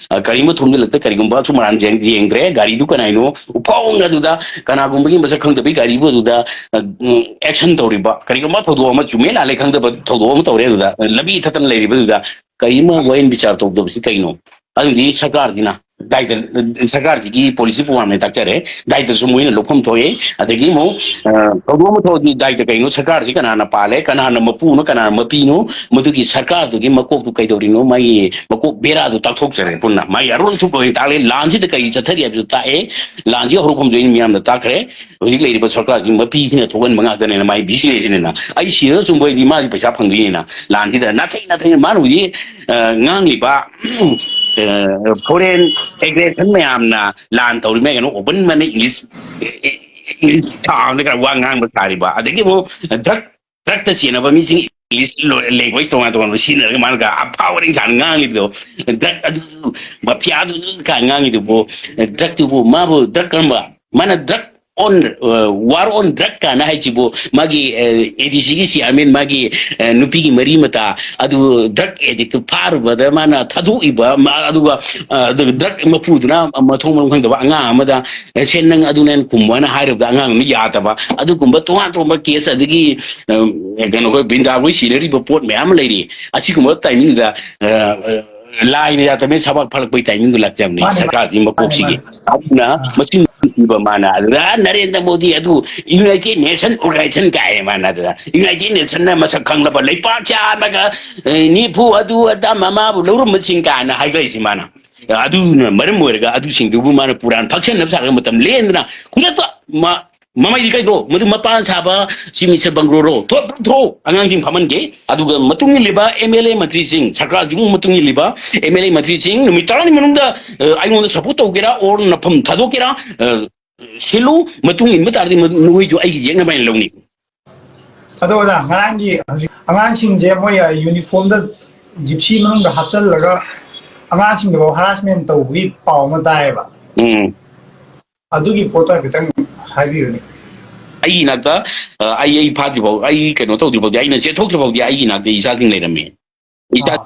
ꯀꯔꯤꯒꯨꯝꯕ ꯊꯣꯝꯖꯤꯜꯂꯛꯇ ꯀꯔꯤꯒꯨꯝꯕ ꯑꯆꯨꯝ ꯑꯔꯥꯟ ꯌꯦꯡꯗ꯭ꯔꯦ, ꯒꯥꯔꯤꯗꯨ ꯀꯅꯥꯏꯅꯣ, ꯎꯐꯥꯎꯅ ꯑꯗꯨꯗ ꯀꯅꯥꯒꯨꯝꯕꯒꯤ ꯃꯁꯛ ꯈꯪꯗꯕꯒꯤ ꯒꯥꯔꯤꯕꯨ ꯑꯗꯨꯗ ꯑꯦꯛꯁꯟ ꯇꯧꯔꯤꯕ, ꯀꯔꯤꯒꯨꯝꯕ ꯊꯧꯗꯣꯛ ꯑꯃ ꯆꯨꯝꯃꯦ ꯂꯥꯜꯂꯦ ꯈꯪꯗꯕ ꯊꯧꯗꯣꯛ ꯑꯃ ꯇꯧꯔꯦ ꯑꯗꯨꯗ, ꯂꯝꯕꯤ ꯊꯠꯇꯅ ꯂꯩꯔꯤꯕꯗꯨꯗ ꯀꯔꯤꯃ ꯋꯥꯌꯦꯟ ꯕꯤꯆꯥꯔ ꯇꯧꯗꯕꯁꯤ ꯀꯩꯅꯣ? ꯑꯗꯨꯗꯤ ꯁꯔꯀꯥꯔꯁꯤꯅ ꯗꯥꯏꯇ, ꯁꯔꯀꯥꯔꯁꯤꯒꯤ ꯄꯣꯂꯤꯁꯤ ꯄ꯭ꯔꯣꯒ꯭ꯔꯥꯝꯅꯦ ꯇꯥꯛꯆꯔꯦ, ꯗꯥꯏꯇꯁꯨ ꯃꯣꯏꯅ ꯂꯧꯐꯝ ꯊꯣꯛꯑꯦ꯫ ꯑꯗꯒꯤ ꯑꯃꯨꯛ ꯊꯧꯗꯣꯛ ꯑꯃ ꯊꯣꯛꯑꯗꯤ ꯗꯥꯏꯇ ꯀꯩꯅꯣ, ꯁꯔꯀꯥꯔꯁꯤ ꯀꯅꯥꯅ ꯄꯥꯜꯂꯦ, ꯀꯅꯥꯅ ꯃꯄꯨꯅꯣ, ꯀꯅꯥꯅ ꯃꯄꯤꯅꯣ, ꯃꯗꯨꯒꯤ ꯁꯔꯀꯥꯔꯗꯨꯒꯤ ꯃꯀꯣꯛꯇꯨ ꯀꯩꯗꯧꯔꯤꯅꯣ, ꯃꯥꯒꯤ ꯃꯀꯣꯛ ꯕꯦꯔꯥꯗꯨ ꯇꯥꯛꯊꯣꯛꯆꯔꯦ ꯄꯨꯟꯅ꯫ ꯃꯥꯒꯤ ꯑꯔꯣꯟ ꯑꯊꯨꯞ ꯂꯣꯏꯅ ꯇꯥꯛꯂꯦ, ꯂꯥꯟꯁꯤꯗ ꯀꯔꯤ ꯆꯠꯊꯔꯤ ꯍꯥꯏꯕꯁꯨ ꯇꯥꯛꯑꯦ꯫ ꯂꯥꯟꯁꯤ ꯍꯧꯔꯛꯐꯝꯁꯨ ꯑꯩꯅ ꯃꯤꯌꯥꯝꯗ ꯇꯥꯛꯈ꯭ꯔꯦ꯫ ꯍꯧꯖꯤꯛ ꯂꯩꯔꯤꯕ ꯁꯔꯀꯥꯔꯁꯤ ꯃꯄꯤꯁꯤꯅ ꯊꯣꯛꯍꯟꯕ ꯉꯥꯛꯇꯅꯦꯅ, ꯃꯥꯒꯤ ꯕꯤꯖꯤꯅꯦꯁꯁꯤꯅ꯫ ꯑꯩ ꯁꯤꯔꯒ ꯆꯨꯝꯕ ꯑꯣꯏꯗꯤ ꯃꯥꯁꯤ ꯄꯩꯁꯥ ꯐꯪꯗꯣꯏꯅꯤꯅ꯫ ꯂꯥꯟꯁꯤꯗ ꯅꯥꯊꯩ ꯅꯥꯊꯩꯅ ꯃꯥꯅ ꯍꯧꯖꯤꯛ ꯉꯥꯡꯂꯤꯕ ꯐꯣꯔꯦꯟ ꯑꯦꯒ꯭ꯔꯦꯁꯟ ꯃꯌꯥꯝꯅ ꯂꯥꯟ ꯇꯧꯔꯤ ꯃꯌꯥꯝ, ꯀꯩꯅꯣ, ꯑꯣꯄꯟ ꯃꯅꯤ ꯏꯪꯂꯤꯁ, ꯏꯪꯂꯤꯁ ꯊꯥꯕꯗ ꯈꯔ ꯋꯥ ꯉꯥꯡꯕ ꯁꯥꯔꯤꯕ, ꯑꯗꯒꯤ ꯑꯃꯨꯛ ꯗ꯭ꯔꯛ ꯗ꯭ꯔꯛꯇ ꯆꯦꯟꯅꯕ ꯃꯤꯁꯤꯡ ꯏꯪꯂꯤꯁ ꯂꯦꯡꯒ꯭ꯋꯦꯖ ꯇꯣꯉꯥꯟ ꯇꯣꯉꯥꯟꯕ ꯁꯤꯖꯤꯟꯅꯔꯒ ꯃꯥꯅꯒ ꯑꯐꯥ ꯋꯥꯔꯦꯡ ꯁꯥꯅ ꯉꯥꯡꯂꯤꯕꯗꯣ, ꯗ꯭ꯔꯛ ꯑꯗꯨ, ꯃꯐꯤꯌꯥꯗꯨ ꯀꯥꯏꯅ ꯉꯥꯡꯉꯤꯗꯨꯕꯨ, ꯗ꯭ꯔꯛꯇꯨꯕꯨ ꯃꯥꯕꯨ ꯗ꯭ꯔꯛ ꯀꯔꯝꯕ, ꯃꯥꯅ ꯗ꯭ꯔꯛ ꯑꯣꯟ, ꯋꯥꯔ ꯑꯣꯟ ꯗ꯭ꯔꯛ ꯀꯥꯏꯅ ꯍꯥꯏꯁꯤꯕꯨ, ꯃꯥꯒꯤ ꯑꯦ ꯗꯤ ꯁꯤꯒꯤ ꯆꯤꯌꯥꯔꯃꯦꯟ, ꯃꯥꯒꯤ ꯅꯨꯄꯤꯒꯤ ꯃꯔꯤ ꯃꯇꯥ ꯑꯗꯨ ꯗ꯭ꯔꯛ ꯑꯦꯗꯤꯛꯇꯨ ꯐꯥꯔꯨꯕꯗ ꯃꯥꯅ ꯊꯥꯗꯣꯛꯏꯕ, ꯑꯗꯨꯒ ꯗ꯭ꯔꯛ ꯃꯄꯨꯗꯨꯅ ꯃꯊꯣꯡ ꯃꯔꯝ ꯈꯪꯗꯕ ꯑꯉꯥꯡ ꯑꯃꯗ, "ꯁꯦ, ꯅꯪ ꯑꯗꯨꯅꯦꯅ ꯈꯨꯝꯃꯣ" ꯍꯥꯏꯅ ꯍꯥꯏꯔꯨꯕꯗ ꯑꯉꯥꯡ ꯑꯃ ꯌꯥꯗꯕ, ꯑꯗꯨꯒꯨꯝꯕ ꯇꯣꯉꯥꯟ ꯇꯣꯉꯥꯟꯕ ꯀꯦꯁ, ꯑꯗꯒꯤ ꯀꯩꯅꯣ, ꯑꯩꯈꯣꯏ ꯕ꯭ꯔꯤꯟꯗꯥꯕꯣꯏ ꯁꯤꯅꯔꯤꯕ ꯄꯣꯠ ꯃꯌꯥꯝ ꯑꯃ ꯂꯩꯔꯤ꯫ ꯑꯁꯤꯒꯨꯝꯕ ꯇꯥꯏꯃꯤꯡꯗꯨꯗ ꯂꯥꯏꯅ ꯌꯥꯗꯕꯅꯤ, ꯁꯕꯥꯛ ꯐꯥꯜꯂꯛꯄꯒꯤ ꯇꯥꯏꯃꯤꯡꯗꯨ ꯂꯥꯛꯆꯕꯅꯤ ꯁꯔꯀꯥꯔꯒꯤ ꯃꯀꯣꯛꯁꯤꯒꯤ꯫ ꯑꯗꯨꯅ ꯃꯆꯤꯟ ꯊꯤꯕ ꯃꯥꯅ ꯑꯗꯨꯗ ꯅꯔꯦꯟꯗ꯭ꯔ ꯃꯣꯗꯤ ꯑꯗꯨ ꯌꯨꯅꯥꯏꯇꯦꯠ ꯅꯦꯁꯟ ꯑꯣꯔꯒꯅꯥꯏꯖꯦꯁꯟ ꯀꯥꯏ ꯃꯥꯅ ꯑꯗꯨꯗ ꯌꯨꯅꯥꯏꯇꯦꯠ ꯅꯦꯁꯟꯅ ꯃꯁꯛ ꯈꯪꯂꯕ ꯂꯩꯄꯥꯛ ꯆꯥꯝꯃꯒ ꯅꯤꯐꯨ ꯑꯗꯨ ꯑꯗꯥ ꯃꯃꯥꯕꯨ ꯂꯧꯔꯝꯕꯁꯤꯡ ꯀꯥꯏꯅ ꯍꯥꯏꯔꯛꯏꯁꯤ ꯃꯥꯅ꯫ ꯑꯗꯨꯅ ꯃꯔꯝ ꯑꯣꯏꯔꯒ ꯑꯗꯨꯁꯤꯡꯗꯨꯕꯨ ꯃꯥꯅ ꯄꯨꯔꯥꯟ ꯐꯛꯁꯟꯅꯕ ꯁꯥꯔꯒ ꯃꯇꯝ ꯂꯦꯟꯗꯅ ꯈꯨꯗꯛꯇ ꯃꯃꯩꯗꯤ ꯀꯩꯅꯣ ꯃꯗꯨ ꯃꯄꯥꯟ ꯁꯥꯕ ꯁꯤ ꯃꯤꯁꯇꯔ ꯕꯪꯒ꯭ꯂꯣꯔꯣ? ꯊꯣꯛ, ꯊꯣꯛ, ꯑꯉꯥꯡꯁꯤꯡ ꯐꯝꯍꯟꯒꯦ꯫ ꯑꯗꯨꯒ ꯃꯇꯨꯡ ꯏꯜꯂꯤꯕ ꯑꯦꯝ ꯑꯦꯜ ꯑꯦ ꯃꯟꯇ꯭ꯔꯤꯁꯤꯡ, ꯁꯔꯀꯥꯔꯁꯤꯕꯨ ꯃꯇꯨꯡ ꯏꯜꯂꯤꯕ ꯑꯦꯝ ꯑꯦꯜ ꯑꯦ ꯃꯟꯇ꯭ꯔꯤꯁꯤꯡ ꯅꯨꯃꯤꯠ ꯇꯔꯥꯅꯤ ꯃꯅꯨꯡꯗ ꯑꯩꯉꯣꯟꯗ ꯁꯞꯄꯣꯔꯠ ꯇꯧꯒꯦꯔꯥ ꯑꯣꯔ ꯅꯐꯝ ꯊꯥꯗꯣꯛꯀꯦꯔꯥ, ꯁꯤꯜꯂꯨ꯫ ꯃꯇꯨꯡ ꯏꯟꯕ ꯇꯥꯔꯗꯤ ꯅꯈꯣꯏꯁꯨ ꯑꯩꯒꯤ ꯌꯦꯛꯅꯕ ꯍꯥꯏꯅ ꯂꯧꯅꯤ꯫ ꯑꯗꯣ ꯑꯣꯖꯥ, ꯉꯔꯥꯡꯒꯤ ꯍꯧꯖꯤꯛ ꯑꯉꯥꯡꯁꯤꯡꯁꯦ ꯃꯣꯏ ꯌꯨꯅꯤꯐꯣꯔꯝꯗ ꯖꯤꯞꯁꯤ ꯃꯅꯨꯡꯗ ꯍꯥꯞꯆꯜꯂꯒ ꯑꯉꯥꯡꯁꯤꯡꯗꯐꯥꯎ ꯍꯔꯥꯁꯃꯦꯟ ꯇꯧꯕꯒꯤ ꯄꯥꯎ ꯑꯃ ꯇꯥꯏꯌꯦꯕ꯫ ꯎꯝ꯫ ꯑꯗꯨꯒꯤ ꯄꯣꯠꯇꯣ ꯍꯥꯏꯐꯦꯠꯇꯪ ꯍꯥꯏꯕꯤꯌꯨꯅꯦ꯫ ꯑꯩꯒꯤ ꯏꯅꯥꯛꯇ, ꯑ, ꯑꯩ, ꯑꯩ ꯐꯥꯗ꯭ꯔꯤ ꯐꯥꯎ, ꯑꯩ ꯀꯩꯅꯣ ꯇꯧꯗ꯭ꯔꯤ ꯐꯥꯎꯗꯤ, ꯑꯩꯅ ꯆꯦꯟꯊꯣꯛꯇ꯭ꯔꯤ ꯐꯥꯎꯗꯤ ꯑꯩꯒꯤ ꯏꯅꯥꯛꯇ ꯏꯆꯥꯁꯤꯡ ꯂꯩꯔꯝꯃꯤ꯫ ꯑꯥ꯫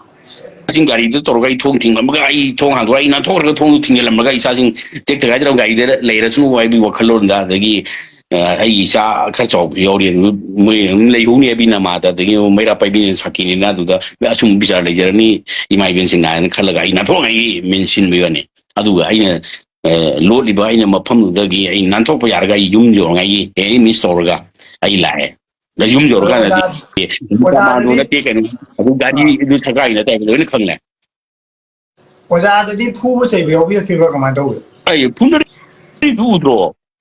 ꯏꯆꯥꯁꯤꯡ ꯒꯥꯔꯤꯗ ꯇꯧꯔꯒ ꯑꯩ ꯊꯣꯡ ꯊꯤꯡꯂꯝꯃꯒ, ꯑꯩ ꯊꯣꯡ ꯍꯥꯡꯗꯣꯛꯑꯒ, ꯑꯩ ꯅꯥꯟꯊꯣꯛꯈ꯭ꯔꯒ ꯊꯣꯡꯗꯨ ꯊꯤꯡꯖꯤꯜꯂꯝꯃꯒ ꯏꯆꯥꯁꯤꯡ ꯇꯦꯛꯇ ꯀꯥꯏꯗꯅ ꯒꯥꯔꯤꯗ ꯂꯩꯔꯁꯅꯨ ꯍꯥꯏꯕꯒꯤ ꯋꯥꯈꯜꯂꯣꯟꯗ, ꯑꯗꯒꯤ, ꯑ, ꯑꯩꯒꯤ ꯏꯆꯥ ꯈꯔ ꯆꯥꯎꯕꯁꯨ ꯌꯥꯎꯔꯤ, ꯑꯗꯨ ꯃꯣꯏ ꯑꯗꯨꯝ ꯂꯩꯍꯧꯅꯤ ꯍꯥꯏꯕꯒꯤ ꯅꯃꯥꯗ, ꯑꯗꯒꯤ ꯃꯩꯔꯥ ꯄꯥꯏꯕꯤꯅ ꯁꯥꯈꯤꯅꯤꯅ ꯑꯗꯨꯗ ꯑꯆꯨꯝꯕ ꯕꯤꯆꯥꯔ ꯂꯩꯖꯔꯅꯤ ꯏꯃꯥ ꯏꯕꯦꯟꯁꯤꯡꯅ ꯍꯥꯏꯅ ꯈꯜꯂꯒ ꯑꯩ ꯅꯥꯟꯊꯣꯛꯉꯥꯏꯒꯤ ꯃꯦꯟꯁꯤꯟꯕꯤꯕꯅꯤ꯫ ꯑꯗꯨꯒ ꯑꯩꯅ ꯑ, ꯂꯣꯠꯂꯤꯕ ꯑꯩꯅ ꯃꯐꯝꯗꯨꯗꯒꯤ ꯑꯩ ꯅꯥꯟꯊꯣꯛꯄ ꯌꯥꯔꯒ ꯑꯩ ꯌꯨꯝ ꯌꯧꯔꯉꯥꯏꯒꯤ, ꯑꯦ, ꯑꯩ ꯃꯤꯁ ꯇꯧꯔꯒ ꯑꯩ ꯂꯥꯛꯑꯦ꯫ ꯑꯗ ꯌꯨꯝ ꯑꯗꯣ ꯌꯧꯔꯀꯥꯟꯗꯗꯤ, ꯑꯣꯖꯥ-, ꯑꯦ, ꯀꯃꯥꯟꯗꯣ ꯑꯣꯖꯥꯗꯗꯤ, ꯅꯠꯇꯦ, ꯀꯩꯅꯣ, ꯑꯗꯨ ꯑꯥ, ꯒꯥꯔꯤꯗꯨ ꯁꯔꯀꯥꯔꯒꯤ ꯅꯠꯇꯦ ꯍꯥꯏꯕ ꯂꯣꯏꯅ ꯈꯪꯂꯦ꯫ ꯑꯣꯖꯥꯗꯗꯤ ꯐꯨꯕ ꯆꯩꯕ ꯌꯥꯎꯕꯤꯔꯛꯈꯤꯕ꯭ꯔꯥ, ꯀꯃꯥꯏꯅ ꯇꯧꯒꯦ? ꯑꯩ ꯐꯨꯅꯔꯤꯗꯨ ꯎꯗ꯭ꯔꯣ?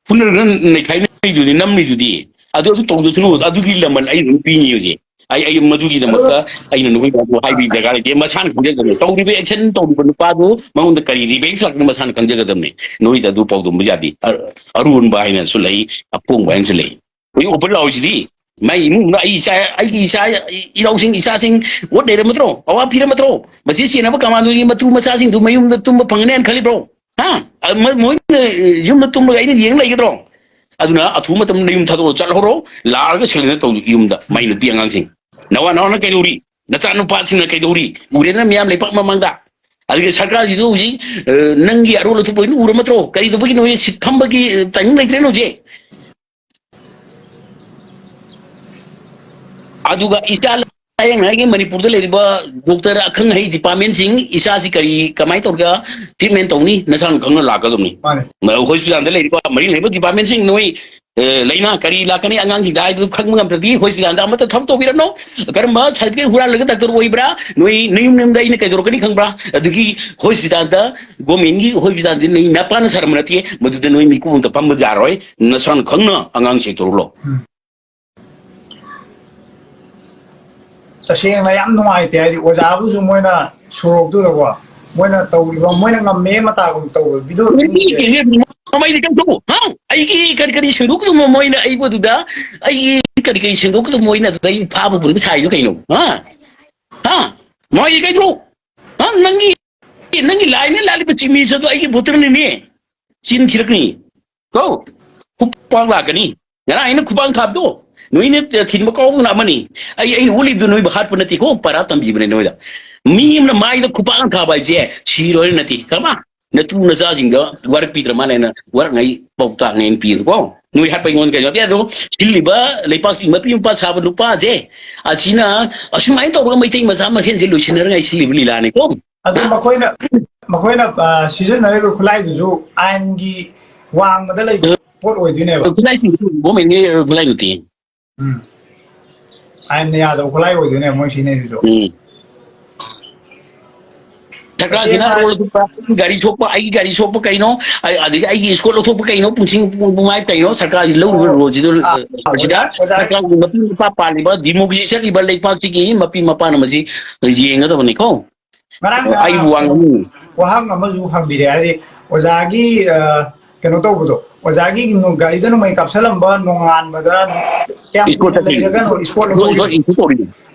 ꯐꯨꯅꯔꯒ ꯅꯩꯈꯥꯏꯅꯔꯤꯗꯨꯗꯤ, ꯅꯝꯃꯤꯗꯨꯗꯤ꯫ ꯑꯗꯨ, ꯑꯗꯨ ꯇꯧꯗꯁꯅꯨ, ꯑꯗꯨꯒꯤ ꯂꯃꯟ ꯑꯩ ꯑꯗꯨꯝ ꯄꯤꯅꯤ ꯍꯧꯖꯤꯛ꯫ ꯑꯩ, ꯑꯩ ꯑꯗꯣ ꯃꯗꯨꯒꯤꯗꯃꯛꯇ ꯑꯩꯅ ꯅꯈꯣꯏ ꯃꯌꯥꯝꯕꯨ ꯍꯥꯏꯕꯒꯤ ꯗꯔꯀꯥꯔ ꯂꯩꯇꯦ꯫ ꯃꯁꯥꯅ ꯈꯪꯖꯒꯗꯕꯅꯤ꯫ ꯇꯧꯔꯤꯕ action ꯇꯧꯔꯤꯕ ꯅꯨꯄꯥꯗꯨ ꯃꯉꯣꯟꯗ ꯀꯔꯤ revenge ꯂꯥꯛꯄꯅꯣ ꯃꯁꯥꯅ ꯈꯪꯖꯒꯗꯕꯅꯤ꯫ ꯅꯣꯏꯗ ꯑꯗꯨ ꯄꯥꯎꯗꯝꯕ ꯌꯥꯗꯦ꯫ ꯑ-, ꯑꯔꯣꯟꯕ ꯍꯥꯏꯅꯁꯨ ꯂꯩ, ꯑꯄꯣꯡꯕ ꯍꯥꯏꯅꯁꯨ ꯂꯩ꯫ ꯍꯧꯖꯤꯛ open ꯂꯥꯎꯔꯤꯁꯤꯗꯤ ꯃꯥꯏ ꯏꯃꯨꯡꯗ ꯑꯩ ꯏꯆꯥ, ꯑꯩꯒꯤ ꯏꯆꯥ, ꯏꯅꯥꯎꯁꯤꯡ, ꯏꯆꯥꯁꯤꯡ ꯑꯣꯠ ꯂꯩꯔꯝꯃꯗ꯭ꯔꯣ? ꯑꯋꯥ ꯄꯤꯔꯝꯃꯗ꯭ꯔꯣ? ꯃꯁꯤ ꯆꯦꯟꯅꯕ ꯀꯃꯥꯟꯗꯣꯒꯤ ꯃꯇꯨ ꯃꯆꯥꯁꯤꯡꯗꯨ ꯃꯌꯨꯝꯗ ꯇꯨꯝꯕ ꯐꯪꯒꯅꯤ ꯍꯥꯏꯅ ꯈꯜꯂꯤꯕ꯭ꯔꯣ? ꯍꯥ? ꯑ, ꯃ-, ꯃꯣꯏꯅ, ꯑ, ꯌꯨꯝꯗ ꯇꯨꯝꯂꯒ ꯑꯩꯅ ꯌꯦꯡ ꯂꯩꯒꯗ꯭ꯔꯣ? ꯑꯗꯨꯅ ꯑꯊꯨꯕ ꯃꯇꯝꯗ ꯌꯨꯝ ꯊꯥꯗꯣꯛꯑ ꯆꯠꯍꯧꯔꯣ, ꯂꯥꯛꯑꯒ surrender ꯇꯧ ꯌꯨꯝꯗ, ꯃꯥꯏ ꯅꯨꯄꯤ ꯑꯉꯥꯡꯁꯤꯡ꯫ ꯅꯋꯥ ꯅꯋꯥꯅ ꯀꯩꯗꯧꯔꯤ? ꯅꯆꯥ ꯅꯨꯄꯥꯁꯤꯡꯅ ꯀꯩꯗꯧꯔꯤ? ꯎꯔꯦꯗꯅ ꯃꯤꯌꯥꯝ ꯂꯩꯄꯥꯛ ꯃꯃꯥꯡꯗ꯫ ꯑꯗꯨꯒ ꯁꯔꯀꯥꯔꯁꯤꯁꯨ ꯍꯧꯖꯤꯛ, ꯑ, ꯅꯪꯒꯤ ꯑꯔꯣꯜ ꯑꯊꯨꯞꯄ ꯑꯣꯏꯅ ꯎꯔ ꯅꯠꯇ꯭ꯔꯣ? ꯀꯔꯤ ꯇꯧꯕꯒꯤ ꯅꯣꯏ seat ꯐꯝꯕꯒꯤ, ꯑ, timing ꯂꯩꯇ꯭ꯔꯦꯅ ꯍꯧꯖꯤꯛ? ꯑꯗꯨꯒ ꯏꯆꯥ ꯂꯥꯌꯦꯡꯅꯉꯥꯏꯒꯤ ꯃꯅꯤꯄꯨꯔꯗ ꯂꯩꯔꯤꯕ doctor ꯑꯈꯪ ꯑꯍꯩ departmentꯁꯤꯡ, ꯏꯆꯥꯁꯤ ꯀꯔꯤ, ꯀꯃꯥꯏꯅ ꯇꯧꯔꯒ treatment ꯇꯧꯅꯤ? ꯅꯁꯥꯅ ꯈꯪꯅ ꯂꯥꯛꯀꯗꯕꯅꯤ꯫ ꯃꯥꯅꯦ꯫ ꯃ-, hospitalꯗ ꯂꯩꯔꯤꯕ ꯃꯔꯤ ꯂꯩꯅꯕ departmentꯁꯤꯡ, ꯅꯣꯏ, ꯑ, ꯂꯥꯏꯅꯥ ꯀꯔꯤ ꯂꯥꯛꯀꯅꯤ ꯑꯉꯥꯡꯁꯤꯡꯗ ꯍꯥꯏꯕꯗꯨ ꯈꯪꯕ ꯉꯝꯗ꯭ꯔꯗꯤ hospitalꯗ ꯑꯃꯠꯇ ꯊꯕꯛ ꯇꯧꯕꯤꯔꯅꯨ꯫ ꯀꯔꯝꯕ certificate ꯍꯨꯔꯥꯜꯂꯒ doctor ꯑꯣꯏꯕ꯭ꯔꯥ? ꯅꯣꯏ ꯅꯌꯨꯝ ꯅꯌꯨꯝꯗ ꯑꯩꯅ ꯀꯩꯗꯧꯔꯛꯀꯅꯤ ꯈꯪꯕ꯭ꯔꯥ? ꯑꯗꯨꯒꯤ hospitalꯗ, governmentꯀꯤ hospitalꯗꯤ ꯅꯣꯏ ꯅꯄꯥꯅ ꯁꯥꯔꯝꯕ ꯅꯠꯇꯦ, ꯃꯗꯨꯗ ꯅꯣꯏ ꯃꯤꯀꯨꯞ ꯑꯝꯇ ꯐꯝꯕ ꯌꯥꯔꯣꯏ꯫ ꯅꯁꯥꯅ ꯈꯪꯅ ꯑꯉꯥꯡꯁꯦ ꯇꯧꯔꯨ ꯂꯥꯎ꯫ ꯎꯝ꯫ ꯇꯁꯦꯡꯅ ꯌꯥꯝ ꯅꯨꯡꯉꯥꯏꯇꯦ, ꯍꯥꯏꯗꯤ ꯑꯣꯖꯥꯕꯨꯁꯨ ꯃꯣꯏꯅ ꯁꯣꯔꯣꯛꯇꯨꯗꯀꯣ, ꯃꯣꯏꯅ ꯇꯧꯔꯤꯕ, ꯃꯣꯏꯅ ꯉꯝꯃꯦ ꯃꯇꯥꯒꯨꯝ ꯇꯧꯕ video ꯃꯤꯒꯤ ꯎꯠꯂꯤꯁꯦ꯫ ꯀꯦꯔꯤꯌꯔ ꯃꯃꯩꯗ ꯀꯛꯊꯣꯛꯎ, ꯍꯥ? ꯑꯩꯒꯤ ꯀꯔꯤ ꯀꯔꯤ ꯁꯦꯡꯗꯣꯛꯀꯗꯕ ꯃꯣꯏꯅ ꯑꯩꯕꯨ ꯑꯗꯨꯗ, ꯑꯩꯒꯤ ꯀꯔꯤ ꯀꯔꯤ ꯁꯦꯡꯗꯣꯛꯀꯗꯕ ꯃꯣꯏꯅ ꯑꯗꯨꯗ ꯑꯩ ꯐꯥꯕ ꯄꯨꯔꯤꯕ ꯁꯥꯏꯗꯣ ꯀꯩꯅꯣ? ꯍꯥ? ꯍꯥ? ꯃꯃꯩꯗ ꯀꯛꯊꯣꯛꯎ꯫ ꯍꯥ? ꯅꯪꯒꯤ, ꯅꯪꯒꯤ ꯂꯥꯏꯅ ꯂꯥꯜꯂꯤꯕ ꯆꯤꯃꯤꯁ ꯑꯗꯣ ꯑꯩꯒꯤ ꯕꯣꯇꯜꯅꯤꯅꯦ꯫ ꯆꯤꯟ ꯊꯤꯔꯛꯀꯅꯤ꯫ ꯀꯣ? ꯈꯨꯄꯥꯛ ꯂꯥꯛꯀꯅꯤ꯫ ꯉꯔꯥꯡ ꯑꯩꯅ ꯈꯨꯄꯥꯛ ꯊꯥꯕꯗꯣ, ꯅꯣꯏꯅ ꯊꯤꯟꯕ ꯀꯥꯎꯕꯅ ꯑꯃꯅꯤ꯫ ꯑꯩ, ꯑꯩꯅ ꯎꯠꯂꯤꯕꯗꯨ ꯅꯣꯏꯕꯨ ꯍꯥꯠꯄ ꯅꯠꯇꯦꯀꯣ, ꯄꯔꯥ ꯇꯝꯕꯤꯕꯅꯦ ꯅꯣꯏꯗ꯫ ꯃꯤ ꯑꯃꯅ ꯃꯥꯏꯗ ꯈꯨꯄꯥꯛ ꯊꯥꯕ ꯍꯥꯏꯁꯦ ꯁꯤꯔꯣꯏ ꯅꯠꯇꯦ꯫ ꯀꯃ? ꯅꯇꯨ ꯅꯆꯥꯁꯤꯡꯗ ꯋꯥꯔꯛꯄꯤꯗ꯭ꯔ ꯃꯥꯜꯂꯦꯅ ꯋꯥꯔꯛꯉꯩ ꯄꯥꯎꯇꯥꯛꯅꯦꯅ ꯄꯤꯕꯀꯣ꯫ ꯅꯣꯏ ꯍꯥꯠꯄ ꯑꯩꯉꯣꯟꯗ ꯀꯩꯅꯣ ꯅꯠꯇꯦ꯫ ꯑꯗꯣ ꯁꯤꯜꯂꯤꯕ ꯂꯩꯄꯥꯛꯁꯤ ꯃꯄꯤ ꯃꯄꯥ ꯁꯥꯕ ꯅꯨꯄꯥꯁꯦ, ꯑꯁꯤꯅ ꯑꯁꯨꯃꯥꯏꯅ ꯇꯧꯔꯒ ꯃꯩꯇꯩ ꯃꯆꯥ ꯃꯁꯦꯟꯁꯦ ꯂꯣꯏꯁꯤꯟꯅꯔꯉꯥꯏ ꯁꯤꯜꯂꯤꯕ ꯂꯤꯂꯥꯅꯤꯀꯣ꯫ ꯑꯗꯣ ꯃꯈꯣꯏꯅ, ꯃꯈꯣꯏꯅ, ꯑ, ꯁꯤꯖꯤꯟꯅꯔꯤꯕ ꯈꯨꯠꯂꯥꯏꯗꯨꯁꯨ ꯑꯥꯏꯟꯒꯤ ꯋꯥꯡꯃꯗ ꯂꯩꯕ ꯄꯣꯠ ꯑꯣꯏꯗꯣꯏꯅꯦꯕ꯫ ꯈꯨꯠꯂꯥꯏꯁꯤꯡꯗꯨꯁꯨ ꯒꯣꯔꯃꯦꯟꯒꯤ ꯈꯨꯠꯂꯥꯏ ꯅꯠꯇꯦ꯫ ꯎꯝ꯫ ꯑꯥꯏꯟꯅ ꯌꯥꯗꯕ ꯈꯨꯠꯂꯥꯏ ꯑꯣꯏꯗꯣꯏꯅꯦ ꯃꯣꯏ ꯁꯤꯖꯤꯟꯅꯩꯗꯨꯁꯨ꯫ ꯎꯝ꯫ ꯁꯔꯀꯥꯔꯁꯤꯅ ꯇꯁꯦꯡꯅ ꯍꯥꯏ- ꯑꯔꯣꯜ ꯑꯊꯨꯞꯄ, ꯒꯥꯔꯤ ꯁꯣꯛꯄ, ꯑꯩꯒꯤ ꯒꯥꯔꯤ ꯁꯣꯛꯄ ꯀꯩꯅꯣ, ꯑꯩ-, ꯑꯗꯒꯤ ꯑꯩꯒꯤ ꯁ꯭ꯀꯨꯜ ꯂꯧꯊꯣꯛꯄ ꯀꯩꯅꯣ, ꯄꯨꯡꯁꯤꯡ ꯄꯨꯡ ꯄꯨꯡꯉꯥꯏ ꯀꯩꯅꯣ, ꯁꯔꯀꯥꯔꯒꯤ ꯂꯧꯔꯤꯕ ꯑꯣ, ꯔꯣꯜꯁꯤꯗ, ꯑꯥ, ꯑ, ꯁꯤꯗ ꯑꯣꯖꯥ, ꯑꯣꯖꯥ꯫ ꯁꯔꯀꯥꯔꯒꯤ ꯃꯄꯤ ꯃꯄꯥ ꯄꯥꯜꯂꯤꯕ ꯗꯤꯃꯣꯀ꯭ꯔꯦꯁꯤ ꯆꯠꯂꯤꯕ ꯂꯩꯄꯥꯛꯁꯤꯒꯤ ꯃꯄꯤ ꯃꯄꯥꯅ ꯃꯁꯤ ꯌꯦꯡꯒꯗꯕꯅꯤꯀꯣ꯫ ꯉꯔꯥꯡ, ꯑꯩꯕꯨ ꯑ, ꯋꯥ ꯉꯥꯡꯅꯤꯡꯉꯤ꯫ ꯋꯥꯍꯪ ꯑꯃꯁꯨ ꯍꯪꯕꯤꯔꯦ, ꯍꯥꯏꯗꯤ ꯑꯣꯖꯥꯒꯤ, ꯑ, ꯀꯩꯅꯣ ꯇꯧꯕꯗꯣ, ꯑꯣꯖꯥꯒꯤ ꯒꯥꯔꯤꯗ ꯅꯣꯡꯃꯩ ꯀꯥꯞꯁꯤꯜꯂꯝꯕ ꯅꯣꯡꯉꯥꯟꯕꯗ ꯀꯌꯥꯝ ꯏꯁꯀꯣꯔꯠ ꯀꯨꯏꯅ ꯆꯠꯄꯤꯅꯤ꯫ ꯂꯩꯔꯒꯅꯣ ꯏꯁꯀꯣꯔꯠ ꯏꯁꯀꯣꯔꯠ, ꯂꯧꯊꯣꯛꯏꯗꯣ? ꯏꯁꯀꯣꯔꯠ, ꯏꯁꯀꯣꯔꯠ ꯇꯧꯔꯤꯅꯤ꯫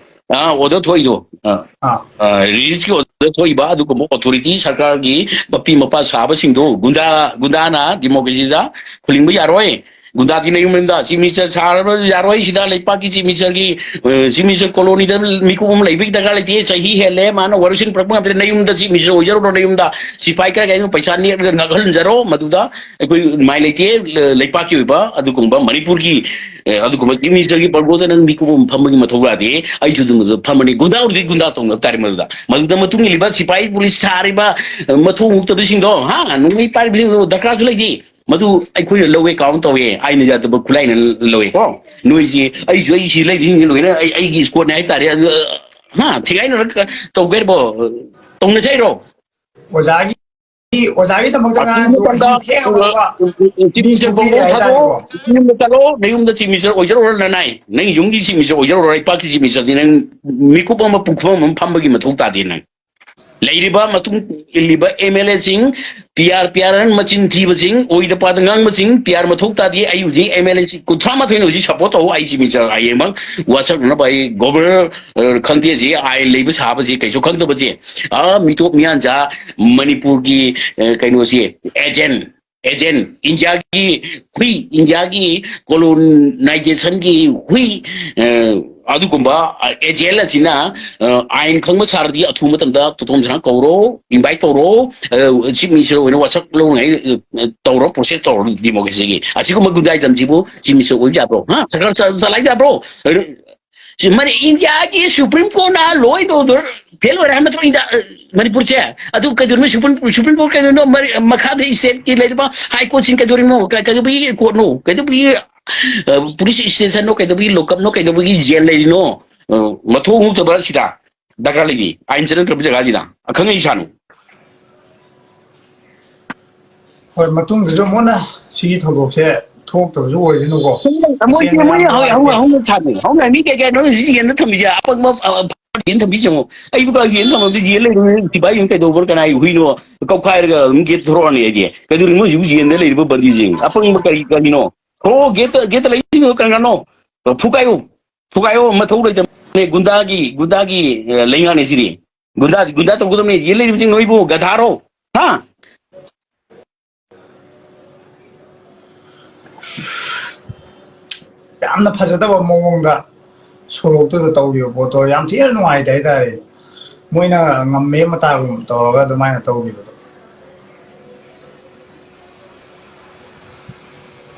ꯑꯥ, ꯑꯣꯔꯗꯔ ꯊꯣꯛꯏꯗꯣ꯫ ꯑꯥ꯫ ꯑꯥ꯫ ꯑꯥ, ꯔꯤꯂꯤꯖꯀꯤ ꯑꯣꯔꯗꯔ ꯊꯣꯛꯏꯕ ꯑꯗꯨꯒꯨꯝꯕ ꯑꯣꯊꯣꯔꯤꯇꯤ ꯁꯔꯀꯥꯔꯒꯤ ꯃꯄꯤ ꯃꯄꯥ ꯁꯥꯕꯁꯤꯡꯗꯣ ꯒꯨꯟꯗꯥ, ꯒꯨꯟꯗꯥꯅ ꯗꯤꯃꯣꯀ꯭ꯔꯦꯁꯤꯗ ꯈꯨꯂꯤꯡꯕ ꯌꯥꯔꯣꯏ꯫ ꯒꯨꯟꯗꯥꯗꯤ ꯅꯌꯨꯝ ꯌꯨꯝꯗ ꯆꯤꯐ ꯃꯤꯅꯤꯁꯇꯔ ꯁꯥꯔꯕ ꯌꯥꯔꯣꯏ꯫ ꯁꯤꯗ ꯂꯩꯄꯥꯛꯀꯤ ꯆꯤꯐ ꯃꯤꯅꯤꯁꯇꯔꯒꯤ, ꯑ, ꯆꯤꯐ ꯃꯤꯅꯤꯁꯇꯔ ꯀꯣꯂꯣꯅꯤꯗ ꯃꯤꯀꯨꯞ ꯑꯃ ꯂꯩꯕꯒꯤ ꯗꯔꯀꯥꯔ ꯂꯩꯇꯦ꯫ ꯆꯍꯤ ꯍꯦꯜꯂꯦ, ꯃꯥꯅ ꯋꯥꯔꯣꯏꯁꯤꯟ ꯄꯨꯔꯛꯄ ꯉꯥꯛꯇꯅꯤ꯫ ꯅꯌꯨꯝꯗ ꯆꯤꯐ ꯃꯤꯅꯤꯁꯇꯔ ꯑꯣꯏꯖꯔꯨꯔꯣ, ꯅꯌꯨꯝꯗ ꯁꯤꯐꯥꯏ ꯈꯔ ꯀꯩꯅꯣ ꯄꯩꯁꯥ ꯅꯦꯛꯂꯒ ꯅꯛꯍꯟꯖꯔꯣ꯫ ꯃꯗꯨꯗ ꯑꯩꯈꯣꯏ ꯅꯨꯡꯉꯥꯏ ꯂꯩꯇꯦ꯫ ꯂ-, ꯂꯩꯄꯥꯛꯀꯤ ꯑꯣꯏꯕ ꯑꯗꯨꯒꯨꯝꯕ ꯃꯅꯤꯄꯨꯔꯒꯤ, ꯑ, ꯑꯗꯨꯒꯨꯝꯕ ꯆꯤꯐ ꯃꯤꯅꯤꯁꯇꯔꯒꯤ ꯄꯔꯒꯣꯗ ꯅꯪ ꯃꯤꯀꯨꯞ ꯑꯃ ꯐꯝꯕꯒꯤ ꯃꯊꯧ ꯇꯥꯗꯦ꯫ ꯑꯩꯁꯨ ꯑꯗꯨꯝꯕꯗ ꯐꯝꯃꯅꯤ꯫ ꯒꯨꯟꯗꯥ ꯑꯣꯏꯔꯗꯤ ꯒꯨꯟꯗꯥ ꯇꯧꯅꯕ ꯇꯥꯔꯦ꯫ ꯃꯗꯨꯗ, ꯃꯗꯨꯗ ꯃꯇꯨꯡ ꯏꯜꯂꯤꯕ ꯁꯤꯐꯥꯏ ꯄꯨꯂꯤꯁ ꯁꯥꯔꯤꯕ, ꯑ, ꯃꯊꯣꯡ ꯍꯨꯛꯇꯕꯁꯤꯡꯗꯣ, ꯍꯥ, ꯅꯣꯡꯃꯩ ꯄꯥꯏꯔꯤꯕꯁꯤꯡꯗꯣ ꯗꯔꯀꯥꯔꯁꯨ ꯂꯩꯇꯦ꯫ ꯃꯗꯨ ꯑꯩꯈꯣꯏꯅ ꯂꯧꯋꯦ, ꯀꯥꯎꯟ ꯇꯧꯋꯦ, ꯑꯥꯏꯟꯅ ꯌꯥꯗꯕ ꯈꯨꯠꯂꯥꯏꯅ ꯂꯧꯋꯦꯀꯣ꯫ ꯅꯣꯏꯁꯤ, ꯑꯩꯁꯨ, ꯑꯩ ꯁꯤ ꯂꯩꯔꯤꯁꯤꯡꯁꯤ ꯂꯣꯏꯅ ꯑꯩ, ꯑꯩꯒꯤ ꯏꯁꯀꯣꯠꯅꯦ ꯍꯥꯏꯇꯥꯔꯦ꯫ ꯑꯗꯨ, ꯍꯥ, ꯊꯤꯒꯥꯏꯅꯔꯒ ꯇꯧꯒꯦ ꯍꯥꯏꯔꯤꯕꯣ? ꯇꯧꯅꯁꯦ ꯍꯥꯏꯔꯣ? ꯑꯣꯖꯥꯒꯤ, ꯑꯣꯖꯥꯒꯤꯗꯃꯛꯇ ꯑꯊꯨꯕ ꯉꯔꯥꯡꯗꯣ ꯃꯇꯝꯗ, ꯑꯍꯤꯡ ꯊꯦꯡꯉꯕ ꯆꯤꯐ ꯃꯤꯅꯤꯁꯇꯔ ꯅꯤꯡꯊꯤꯕꯤꯔꯦ ꯄꯥꯎꯔꯧ ꯊꯥꯗꯣꯛꯑꯣ, ꯍꯥꯏꯇꯥꯔꯦꯀꯣ꯫ ꯌꯨꯝꯗ ꯆꯠꯂꯣ, ꯅꯌꯨꯝꯗ ꯆꯤꯐ ꯃꯤꯅꯤꯁꯇꯔ ꯑꯣꯏꯖꯔꯨꯔꯣ ꯅꯅꯥꯏ꯫ ꯅꯪ ꯌꯨꯝꯒꯤ ꯆꯤꯐ ꯃꯤꯅꯤꯁꯇꯔ ꯑꯣꯏꯖꯔꯨꯔꯣ, ꯂꯩꯄꯥꯛꯀꯤ ꯆꯤꯐ ꯃꯤꯅꯤꯁꯇꯔꯗꯤ ꯅꯪ ꯃꯤꯀꯨꯞ ꯑꯃ, ꯄꯨꯡꯈꯝ ꯑꯃ ꯐꯝꯕꯒꯤ ꯃꯊꯧ ꯇꯥꯗꯦ ꯅꯪ꯫ ꯂꯩꯔꯤꯕ ꯃꯇꯨꯡ ꯏꯜꯂꯤꯕ ꯑꯦꯝ ꯑꯦꯜ ꯑꯦꯁꯤꯡ, ꯄꯤ ꯑꯥꯔ, ꯄꯤ ꯑꯥꯔ ꯑꯅ ꯃꯆꯤꯟ ꯊꯤꯕꯁꯤꯡ, ꯑꯣꯏꯗ ꯄꯥꯗ ꯉꯥꯡꯕꯁꯤꯡ, ꯄꯤ ꯑꯥꯔ ꯃꯊꯧ ꯇꯥꯗꯦ꯫ ꯑꯩ ꯍꯧꯖꯤꯛ ꯑꯦꯝ ꯑꯦꯜ ꯑꯦꯁꯤ ꯀꯨꯟꯊ꯭ꯔꯥ ꯃꯥꯊꯣꯏꯅ ꯍꯧꯖꯤꯛ ꯁꯄꯣꯔꯠ ꯇꯧ꯫ ꯑꯩ ꯆꯤꯐ ꯃꯤꯅꯤꯁꯇꯔ ꯍꯌꯦꯡꯃꯛ ꯋꯥꯁꯛꯅꯅꯕ ꯑꯩ ꯒꯣꯕꯔꯅꯔ, ꯑ, ꯈꯪꯗꯦꯁꯤ, ꯑꯥꯏꯟ ꯂꯩꯕ ꯁꯥꯕꯁꯤ ꯀꯩꯁꯨ ꯈꯪꯗꯕꯁꯤ, ꯑ, ꯃꯤꯇꯣꯞ ꯃꯤꯌꯥꯟꯆꯥ ꯃꯅꯤꯄꯨꯔꯒꯤ, ꯑ, ꯀꯩꯅꯣꯁꯤ, ꯑꯦꯖꯦꯟ ꯑꯦꯖꯦꯟ, ꯏꯟꯗꯤꯌꯥꯒꯤ ꯍꯨꯏ, ꯏꯟꯗꯤꯌꯥꯒꯤ ꯀꯣꯂꯣꯅꯥꯏꯖꯦꯁꯟꯒꯤ ꯍꯨꯏ, ꯑ, ꯑꯗꯨꯒꯨꯝꯕ, ꯑ, ꯑꯦꯖꯦꯟ ꯑꯁꯤꯅ, ꯑ, ꯑꯥꯏꯟ ꯈꯪꯕ ꯁꯥꯔꯗꯤ ꯑꯊꯨꯕ ꯃꯇꯝꯗ ꯇꯣꯇꯣꯝ ꯁꯅꯥ ꯀꯧꯔꯣ, ꯏꯟꯚꯥꯏꯠ ꯇꯧꯔꯣ, ꯑ, ꯆꯤꯐ ꯃꯤꯅꯤꯁꯇꯔ ꯑꯣꯏꯅ ꯋꯥꯁꯛ ꯂꯧꯅꯉꯥꯏ, ꯑ, ꯇꯧꯔꯣ, ꯄ꯭ꯔꯣꯁꯦꯁ ꯇꯧꯔꯣ ꯗꯤꯃꯣꯀ꯭ꯔꯦꯁꯤꯒꯤ꯫ ꯑꯁꯤꯒꯨꯝꯕ ꯒꯨꯟꯗꯥꯏꯖꯝꯁꯤꯕꯨ ꯆꯤꯐ ꯃꯤꯅꯤꯁꯇꯔ ꯑꯣꯏꯕ ꯌꯥꯕ꯭ꯔꯣ? ꯍꯥ? ꯁꯔꯀꯥꯔ ꯆ-, ꯆꯂꯥꯏꯕ ꯌꯥꯕ꯭ꯔꯣ? ꯁꯤ ꯃꯅꯤ-, ꯏꯟꯗꯤꯌꯥꯒꯤ ꯁꯨꯄ꯭ꯔꯤꯝ ꯀꯣꯔꯠꯅ law and order ꯐꯦꯜ ꯑꯣꯏꯔꯦ ꯍꯥꯏ ꯅꯠꯇ꯭ꯔꯣ ꯏꯟꯗꯤꯌꯥ, ꯑ, ꯃꯅꯤꯄꯨꯔꯁꯦ? ꯑꯗꯨ ꯀꯩꯗꯧꯔꯤꯅꯣ ꯁꯨꯄ꯭ꯔꯤꯝ, ꯁꯨꯄ꯭ꯔꯤꯝ ꯀꯣꯔꯠ ꯀꯩꯗꯧꯔꯤꯅꯣ? ꯃꯔꯤ-, ꯃꯈꯥꯗ ꯁ꯭ꯇꯦꯠꯀꯤ ꯂꯩꯔꯤꯕ ꯍꯥꯏ ꯀꯣꯔꯠꯁꯤꯡ ꯀꯩꯗꯧꯔꯤꯅꯣ? ꯀ-, ꯀꯩꯗꯧꯕꯒꯤ ꯀꯣꯔꯠꯅꯣ? ꯀꯩꯗꯧꯕꯒꯤ, ꯑ, ꯄꯨꯂꯤꯁ ꯁ꯭ꯇꯦꯁꯟꯅꯣ? ꯀꯩꯗꯧꯕꯒꯤ ꯂꯣꯀꯞꯅꯣ? ꯀꯩꯗꯧꯕꯒꯤ ꯖꯦꯜ ꯂꯩꯔꯤꯅꯣ? ꯑ, ꯃꯊꯣꯡ ꯍꯨꯛꯇꯕ ꯁꯤꯗ ꯗꯔꯀꯥꯔ ꯂꯩꯔꯤ꯫ ꯑꯥꯏꯟ ꯆꯠꯅꯗ꯭ꯔꯕ ꯖꯒꯥꯁꯤꯗ ꯑꯈꯪ ꯑꯍꯩ ꯁꯥꯅꯨ꯫ ꯍꯣꯏ, ꯃꯇꯨꯡꯗꯁꯨ ꯑꯃꯨꯛ ꯍꯟꯅ ꯁꯤꯒꯤ ꯊꯧꯗꯣꯛꯁꯦ ꯊꯣꯛꯇꯕꯁꯨ ꯑꯣꯏꯁꯅꯨꯀꯣ꯫ ꯃꯣꯏꯁꯦ, ꯑꯁꯦꯡꯕ ꯃꯣꯏ ꯌꯥꯝ ꯍꯧ-, ꯍꯧ-, ꯅꯨꯡꯉꯥꯏꯇꯦ꯫ ꯍꯧꯅ ꯊꯥꯅꯤ꯫ ꯍꯧꯅ ꯃꯤ ꯀꯩ ꯀꯩꯅꯣ ꯍꯧꯖꯤꯛ ꯌꯦꯟꯗ ꯊꯝꯃꯤꯁꯦ? ꯑꯄꯪꯕ, ꯑ, ꯑ, ꯌꯦꯟ ꯊꯝꯕꯤꯁꯦ ꯌꯦꯡꯉꯣ꯫ ꯑꯩꯕꯨ ꯀ-, ꯌꯦꯟ ꯊꯝꯃꯝꯗꯤ ꯌꯦꯟ ꯂꯩꯔꯨ, ꯁꯤꯐꯥꯏ ꯌꯦꯟ ꯀꯩꯗꯧꯕ꯭ꯔꯥ? ꯀꯅꯥꯒꯤ ꯍꯨꯏꯅꯣ? ꯀꯧꯈꯥꯏꯔꯒ ꯑꯗꯨꯝ ꯒꯦꯠ ꯊꯣꯔꯛꯑꯅꯤ ꯑꯩꯗꯤ꯫ ꯀꯩꯗꯧꯔꯤꯅꯣ ꯍꯧꯖꯤꯛ ꯌꯦꯟꯗ ꯂꯩꯔꯤꯕ ꯕꯟꯗꯤꯁꯤꯡ? ꯑꯄꯪꯕ ꯀꯔꯤ ꯀꯔꯤꯅꯣ? ꯊꯣꯔꯛꯑꯣ, ꯒꯦꯠꯇ, ꯒꯦꯠꯇ ꯂꯩꯔꯤꯁꯤꯡꯗꯣ ꯀꯅꯥꯅꯣ? ꯐꯨꯒꯥꯏꯌꯨ, ꯐꯨꯒꯥꯏꯌꯣ, ꯃꯊꯧ ꯂꯩꯇꯕꯅꯦ꯫ ꯒꯨꯟꯗꯥꯒꯤ, ꯒꯨꯟꯗꯥꯒꯤ, ꯑ, ꯂꯩꯉꯥꯛꯅꯦ ꯁꯤꯗꯤ꯫ ꯒꯨꯟꯗꯥ, ꯒꯨꯟꯗꯥ ꯇꯧꯒꯗꯕꯅꯦ꯫ ꯌꯦꯟ ꯂꯩꯔꯤꯕꯁꯤꯡ ꯅꯣꯏꯕꯨ ꯒꯙꯥꯔꯣ? ꯍꯥ? ꯌꯥꯝꯅ ꯐꯖꯗꯕ ꯃꯑꯣꯡꯗ ꯁꯣꯔꯣꯛꯇꯨꯗ ꯇꯧꯈꯤꯕ ꯄꯣꯠꯇꯣ ꯌꯥꯝ ꯊꯤꯅ ꯅꯨꯡꯉꯥꯏꯇꯦ ꯍꯥꯏꯇꯥꯔꯦ꯫ ꯃꯣꯏꯅ ꯉꯝꯃꯦ ꯃꯇꯥꯒꯨꯝ ꯇꯧꯔꯒ ꯑꯗꯨꯃꯥꯏꯅ ꯇꯧꯈꯤꯕꯗꯣ꯫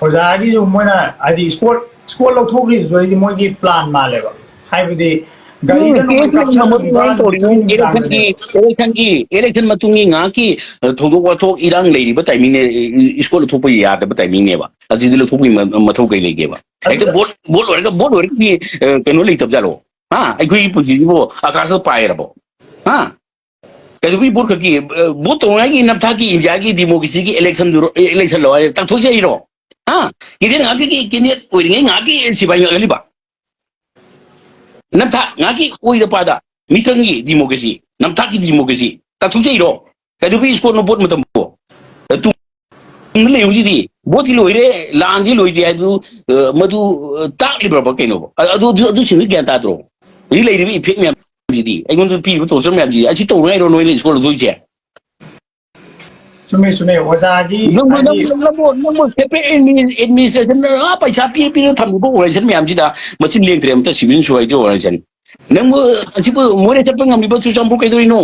ꯑꯣꯖꯥꯒꯤꯁꯨ ꯃꯣꯏꯅ ꯍꯥꯏꯗꯤ ꯁ꯭ꯀꯣꯠ, ꯁ꯭ꯀꯣꯠ ꯂꯧꯊꯣꯛꯈ꯭ꯔꯤꯗꯨꯁꯨ ꯑꯩꯗꯤ ꯃꯣꯏꯒꯤ ꯄ꯭ꯂꯥꯟ ꯃꯥꯜꯂꯦꯕ꯫ ꯍꯥꯏꯕꯗꯤ ꯎꯝ, ꯒꯥꯔꯤꯗ ꯅꯣꯡꯃꯩ ꯀꯦꯁ ꯅꯝꯕ ꯃꯇꯨꯡ ꯀꯥꯞꯁꯤꯜꯂꯛꯈꯤꯕ ꯏꯟꯅ ꯇꯧꯔꯤꯅꯤ, ꯅꯨꯃꯤꯠꯇꯨꯒꯤ election ꯒꯤ, ꯅꯨꯃꯤꯗꯥꯡꯗꯅꯦꯕ꯫ Election ꯒꯤ, election ꯃꯇꯨꯡꯒꯤ ꯉꯥꯏꯍꯥꯛꯀꯤ, ꯑ, ꯊꯧꯗꯣꯛ ꯋꯥꯊꯣꯛ ꯏꯔꯥꯡ ꯂꯩꯔꯤꯕ timing ꯅꯦ, ꯏ-, ꯏ-, ꯁ꯭ꯀꯣꯠ ꯂꯧꯊꯣꯛꯄ ꯌꯥꯗꯕ timing ꯅꯦꯕ꯫ ꯑꯁꯤꯗꯤ ꯂꯧꯊꯣꯛꯄꯒꯤ ꯃ-, ꯃꯊꯧ ꯀꯩ ꯂꯩꯒꯦꯕ? ꯍꯦꯛꯇ ꯑꯗꯨꯗ ꯚꯣꯠ, ꯚꯣꯠ ꯂꯣꯏꯔꯒ, ꯚꯣꯠ ꯂꯣꯏꯔꯒ ꯃꯤ, ꯑ, ꯀꯩꯅꯣ ꯂꯩꯇꯕ ꯖꯥꯠꯂꯣ? ꯍꯥ? ꯑꯩꯈꯣꯏꯒꯤ ꯄꯨꯟꯁꯤꯁꯤꯕꯨ ꯑꯀꯥꯁꯇ ꯄꯥꯏꯔꯕꯣ? ꯍꯥ? ꯀꯩꯗꯧꯕꯒꯤ ꯚꯣꯠ ꯈꯛꯀꯤ, ꯑ, ꯚꯣꯠ ꯇꯧꯅꯉꯥꯏꯒꯤ ꯅꯝꯊꯥꯛꯀꯤ ꯏꯟꯗꯤꯌꯥꯒꯤ democracy ꯒꯤ election ꯗꯨꯔꯣ, ꯑꯦ, election ꯂꯣ ꯍꯥꯏꯔꯦ, ꯇꯥꯛꯊꯣꯛꯆꯔꯤꯔꯣ? ꯍꯥ? Candidate ꯉꯥꯏꯍꯥꯛꯀꯤ candidate ꯑꯣꯏꯔꯤꯉꯩ ꯉꯥꯏꯍꯥꯛꯀꯤ ꯁꯤꯐꯥꯏ ꯉꯥꯛꯍꯜꯂꯤꯕ? ꯅꯝꯊꯥꯛ ꯉꯥꯏꯍꯥꯛꯀꯤ ꯑꯣꯏꯗ ꯄꯥꯗ ꯃꯤꯇꯪꯒꯤ democracy, ꯅꯝꯊꯥꯛꯀꯤ democracy ꯇꯥꯛꯊꯣꯛꯆꯩꯔꯣ? ꯀꯩꯗꯧꯕꯒꯤ ꯏꯁꯀꯣꯠꯅꯣ ꯚꯣꯠ ꯃꯇꯝꯕꯨ? ꯇꯨꯡꯗ ꯂꯩꯍꯧꯔꯤꯁꯤꯗꯤ ꯚꯣꯠꯇꯤ ꯂꯣꯏꯔꯦ, ꯂꯥꯟꯗꯤ ꯂꯣꯏꯗꯦ ꯍꯥꯏꯕꯗꯨ, ꯑ, ꯃꯗꯨ, ꯑ, ꯇꯥꯛꯂꯤꯕ꯭ꯔꯕ ꯀꯩꯅꯣꯕ? ꯑ-, ꯑꯗꯨ, ꯑꯗꯨ, ꯑꯗꯨꯁꯤꯡꯗꯨ ꯒ꯭ꯌꯥꯟ ꯇꯥꯗ꯭ꯔꯣ? ꯍꯧꯖꯤꯛ ꯂꯩꯔꯤꯕ effect ꯃꯌꯥꯝꯁꯤꯗꯤ, ꯑꯩꯉꯣꯟꯗ ꯄꯤꯔꯤꯕ torture ꯃꯌꯥꯝꯁꯤꯗꯤ, ꯑꯁꯤ ꯇꯧꯔꯨꯉꯥꯏꯔꯣ ꯅꯣꯏꯅ ꯏꯁꯀꯣꯠ ꯂꯧꯊꯣꯛꯏꯁꯦ? ꯆꯨꯝꯃꯦ, ꯆꯨꯝꯃꯦ꯫ ꯑꯣꯖꯥꯒꯤ ꯅꯪꯕꯨ, ꯍꯥꯏꯗꯤ ꯅꯪꯕꯨ, ꯅꯪꯕꯨ, ꯅꯪꯕꯨ separate admi-, administration, ꯑꯥ, ꯄꯩꯁꯥ ꯄꯤ ꯄꯤꯔ ꯊꯝꯃꯤꯕ organization ꯃꯌꯥꯝꯁꯤꯗ ꯃꯆꯤꯟ ꯂꯦꯡꯗ꯭ꯔꯦ ꯑꯝꯇ civil society organization꯫ ꯅꯪꯕꯨ, ꯑꯁꯤꯕꯨ ꯃꯣꯔꯦ ꯆꯠꯄ ꯉꯝꯃꯤꯕ ꯆꯨꯔꯆꯥꯟꯄꯨꯔ ꯀꯩꯗꯧꯔꯤꯅꯣ?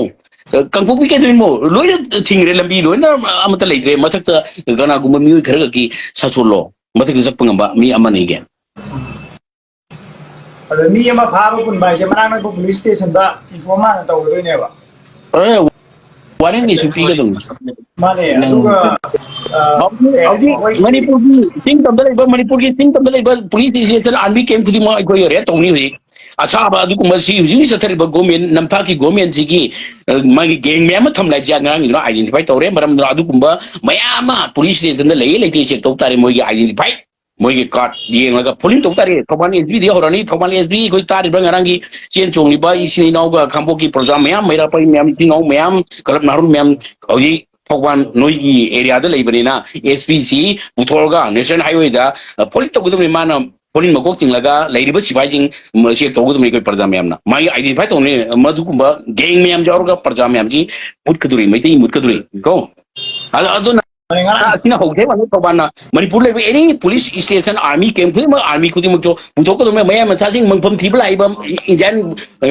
ꯑ, ꯀꯥꯡꯄꯣꯛꯄꯤ ꯀꯩꯗꯧꯔꯤꯅꯣ? ꯂꯣꯏꯅ ꯊꯤꯡꯈ꯭ꯔꯦ, ꯂꯝꯕꯤ ꯂꯣꯏꯅ ꯑꯃꯠꯇ ꯂꯩꯇ꯭ꯔꯦ꯫ ꯃꯊꯛꯇ ꯀꯅꯥꯒꯨꯝꯕ ꯃꯤꯑꯣꯏ ꯈꯔ ꯈꯛꯀꯤ ꯁꯥꯁꯣꯜꯂꯣ, ꯃꯊꯛꯇ ꯆꯠꯄ ꯉꯝꯕ ꯃꯤ ꯑꯃ ꯑꯅꯤꯒꯤ꯫ ꯑꯗ ꯃꯤ ꯑꯃ ꯐꯥꯕ ꯄꯨꯟꯕ ꯍꯥꯏꯁꯦ ꯃꯅꯥꯛ ꯅꯛꯄ police stationꯗ inform ꯍꯥꯟꯅ ꯇꯧꯒꯗꯣꯏꯅꯦꯕ꯫ ꯑꯦ, warrant issue ꯄꯤꯒꯗꯧꯅꯤ꯫ ꯃꯥꯅꯦ, ꯑꯗꯨꯒ, ꯑ, ꯍꯧꯖꯤꯛ, ꯑꯦ, ꯍꯧꯖꯤꯛ ꯃꯣꯏꯒꯤ ꯃꯅꯤꯄꯨꯔꯒꯤ ꯆꯤꯡ ꯇꯝꯗ ꯂꯩꯕ, ꯃꯅꯤꯄꯨꯔꯒꯤ ꯆꯤꯡ ꯇꯝꯗ ꯂꯩꯕ police station, army camp ꯈꯨꯗꯤꯡꯃꯛ ꯑꯩꯈꯣꯏ raid ꯇꯧꯅꯤ ꯍꯧꯖꯤꯛ꯫ ꯑꯁꯥꯕ ꯑꯗꯨꯒꯨꯝꯕ ꯁꯤ ꯍꯧꯖꯤꯛ ꯍꯧꯖꯤꯛ ꯆꯠꯊꯔꯤꯕ government, ꯅꯝꯊꯥꯛꯀꯤ governmentꯁꯤꯒꯤ, ꯑ, ꯃꯥꯒꯤ gang ꯃꯌꯥꯝ ꯑꯃ ꯊꯝꯂꯦ ꯍꯥꯏꯕꯁꯤ ꯉꯔꯥꯡꯒꯤꯗꯨꯅ identify ꯇꯧꯔꯦ꯫ ꯃꯔꯝꯗꯨꯅ ꯑꯗꯨꯒꯨꯝꯕ ꯃꯌꯥꯝ ꯑꯃ police stationꯗ ꯂꯩꯌꯦ ꯂꯩꯇꯦ check ꯇꯧ ꯇꯥꯔꯦ, ꯃꯣꯏꯒꯤ identify꯫ ꯃꯣꯏꯒꯤ card ꯌꯦꯡꯂꯒ ꯐꯣꯂꯤꯡ ꯇꯧ ꯇꯥꯔꯦ꯫ ꯊꯧꯕꯥꯜ S P ꯗꯒꯤ ꯍꯧꯔꯅꯤ꯫ ꯊꯧꯕꯥꯜ S P ꯑꯩꯈꯣꯏ ꯇꯥꯔꯤꯕ ꯉꯔꯥꯡꯒꯤ ꯆꯦꯟ ꯆꯣꯡꯂꯤꯕ ꯏꯆꯤꯟ ꯏꯅꯥꯎꯒ ꯈꯥꯡꯄꯣꯛꯀꯤ ꯄ꯭ꯔꯖꯥ ꯃꯌꯥꯝ, ꯃꯩꯔꯥ ꯄꯥꯏꯕꯤ ꯃꯌꯥꯝ, ꯏꯆꯤꯟ ꯏꯅꯥꯎ ꯃꯌꯥꯝ, ꯀꯂꯞ ꯅꯍꯥꯔꯣꯜ ꯃꯌꯥꯝ ꯍꯧꯖꯤꯛ ꯊꯧꯕꯥꯜ ꯅꯣꯏꯒꯤ areaꯗ ꯂꯩꯕꯅꯤꯅ S P ꯁꯤ ꯄꯨꯊꯣꯛꯑꯒ National Highwayꯗ, ꯑ, ꯐꯣꯂꯤꯡ ꯇꯧꯒꯗꯕꯅꯤ꯫ ꯃꯥꯅ ꯐꯣꯂꯤꯡ ꯃꯀꯣꯛ ꯆꯤꯡꯂꯒ ꯂꯩꯔꯤꯕ ꯁꯤꯐꯥꯏꯁꯤꯡ, ꯃ, check ꯇꯧꯒꯗꯕꯅꯤ ꯑꯩꯈꯣꯏ ꯄ꯭ꯔꯖꯥ ꯃꯌꯥꯝꯅ꯫ ꯃꯥꯒꯤ identify ꯇꯧꯅꯤ꯫ ꯃꯗꯨꯒꯨꯝꯕ gang ꯃꯌꯥꯝ ꯌꯥꯎꯔꯒ ꯄ꯭ꯔꯖꯥ ꯃꯌꯥꯝꯁꯤ ꯃꯨꯠꯀꯗꯧꯔꯤ, ꯃꯩꯇꯩ ꯃꯨꯠꯀꯗꯧꯔꯤ ꯀꯣ꯫ ꯑꯗ-, ꯑꯗꯨꯅ ꯃꯥꯅꯦ, ꯉꯔꯥꯡ ꯑꯁꯤꯅ ꯍꯧꯈ꯭ꯔꯦ ꯃꯥꯅꯦ ꯊꯧꯕꯥꯜꯅ꯫ ꯃꯅꯤꯄꯨꯔ ꯂꯩꯕ any police station, army camp ꯈꯨꯗꯤꯡꯃꯛ, army ꯈꯨꯗꯤꯡꯃꯛꯁꯨ ꯄꯨꯊꯣꯛꯀꯗꯕꯅꯤ꯫ ꯃꯌꯥꯡ ꯃꯆꯥꯁꯤꯡ ꯃꯪꯐꯝ ꯊꯤꯕ ꯂꯥꯛꯏꯕ Indian, ꯑ,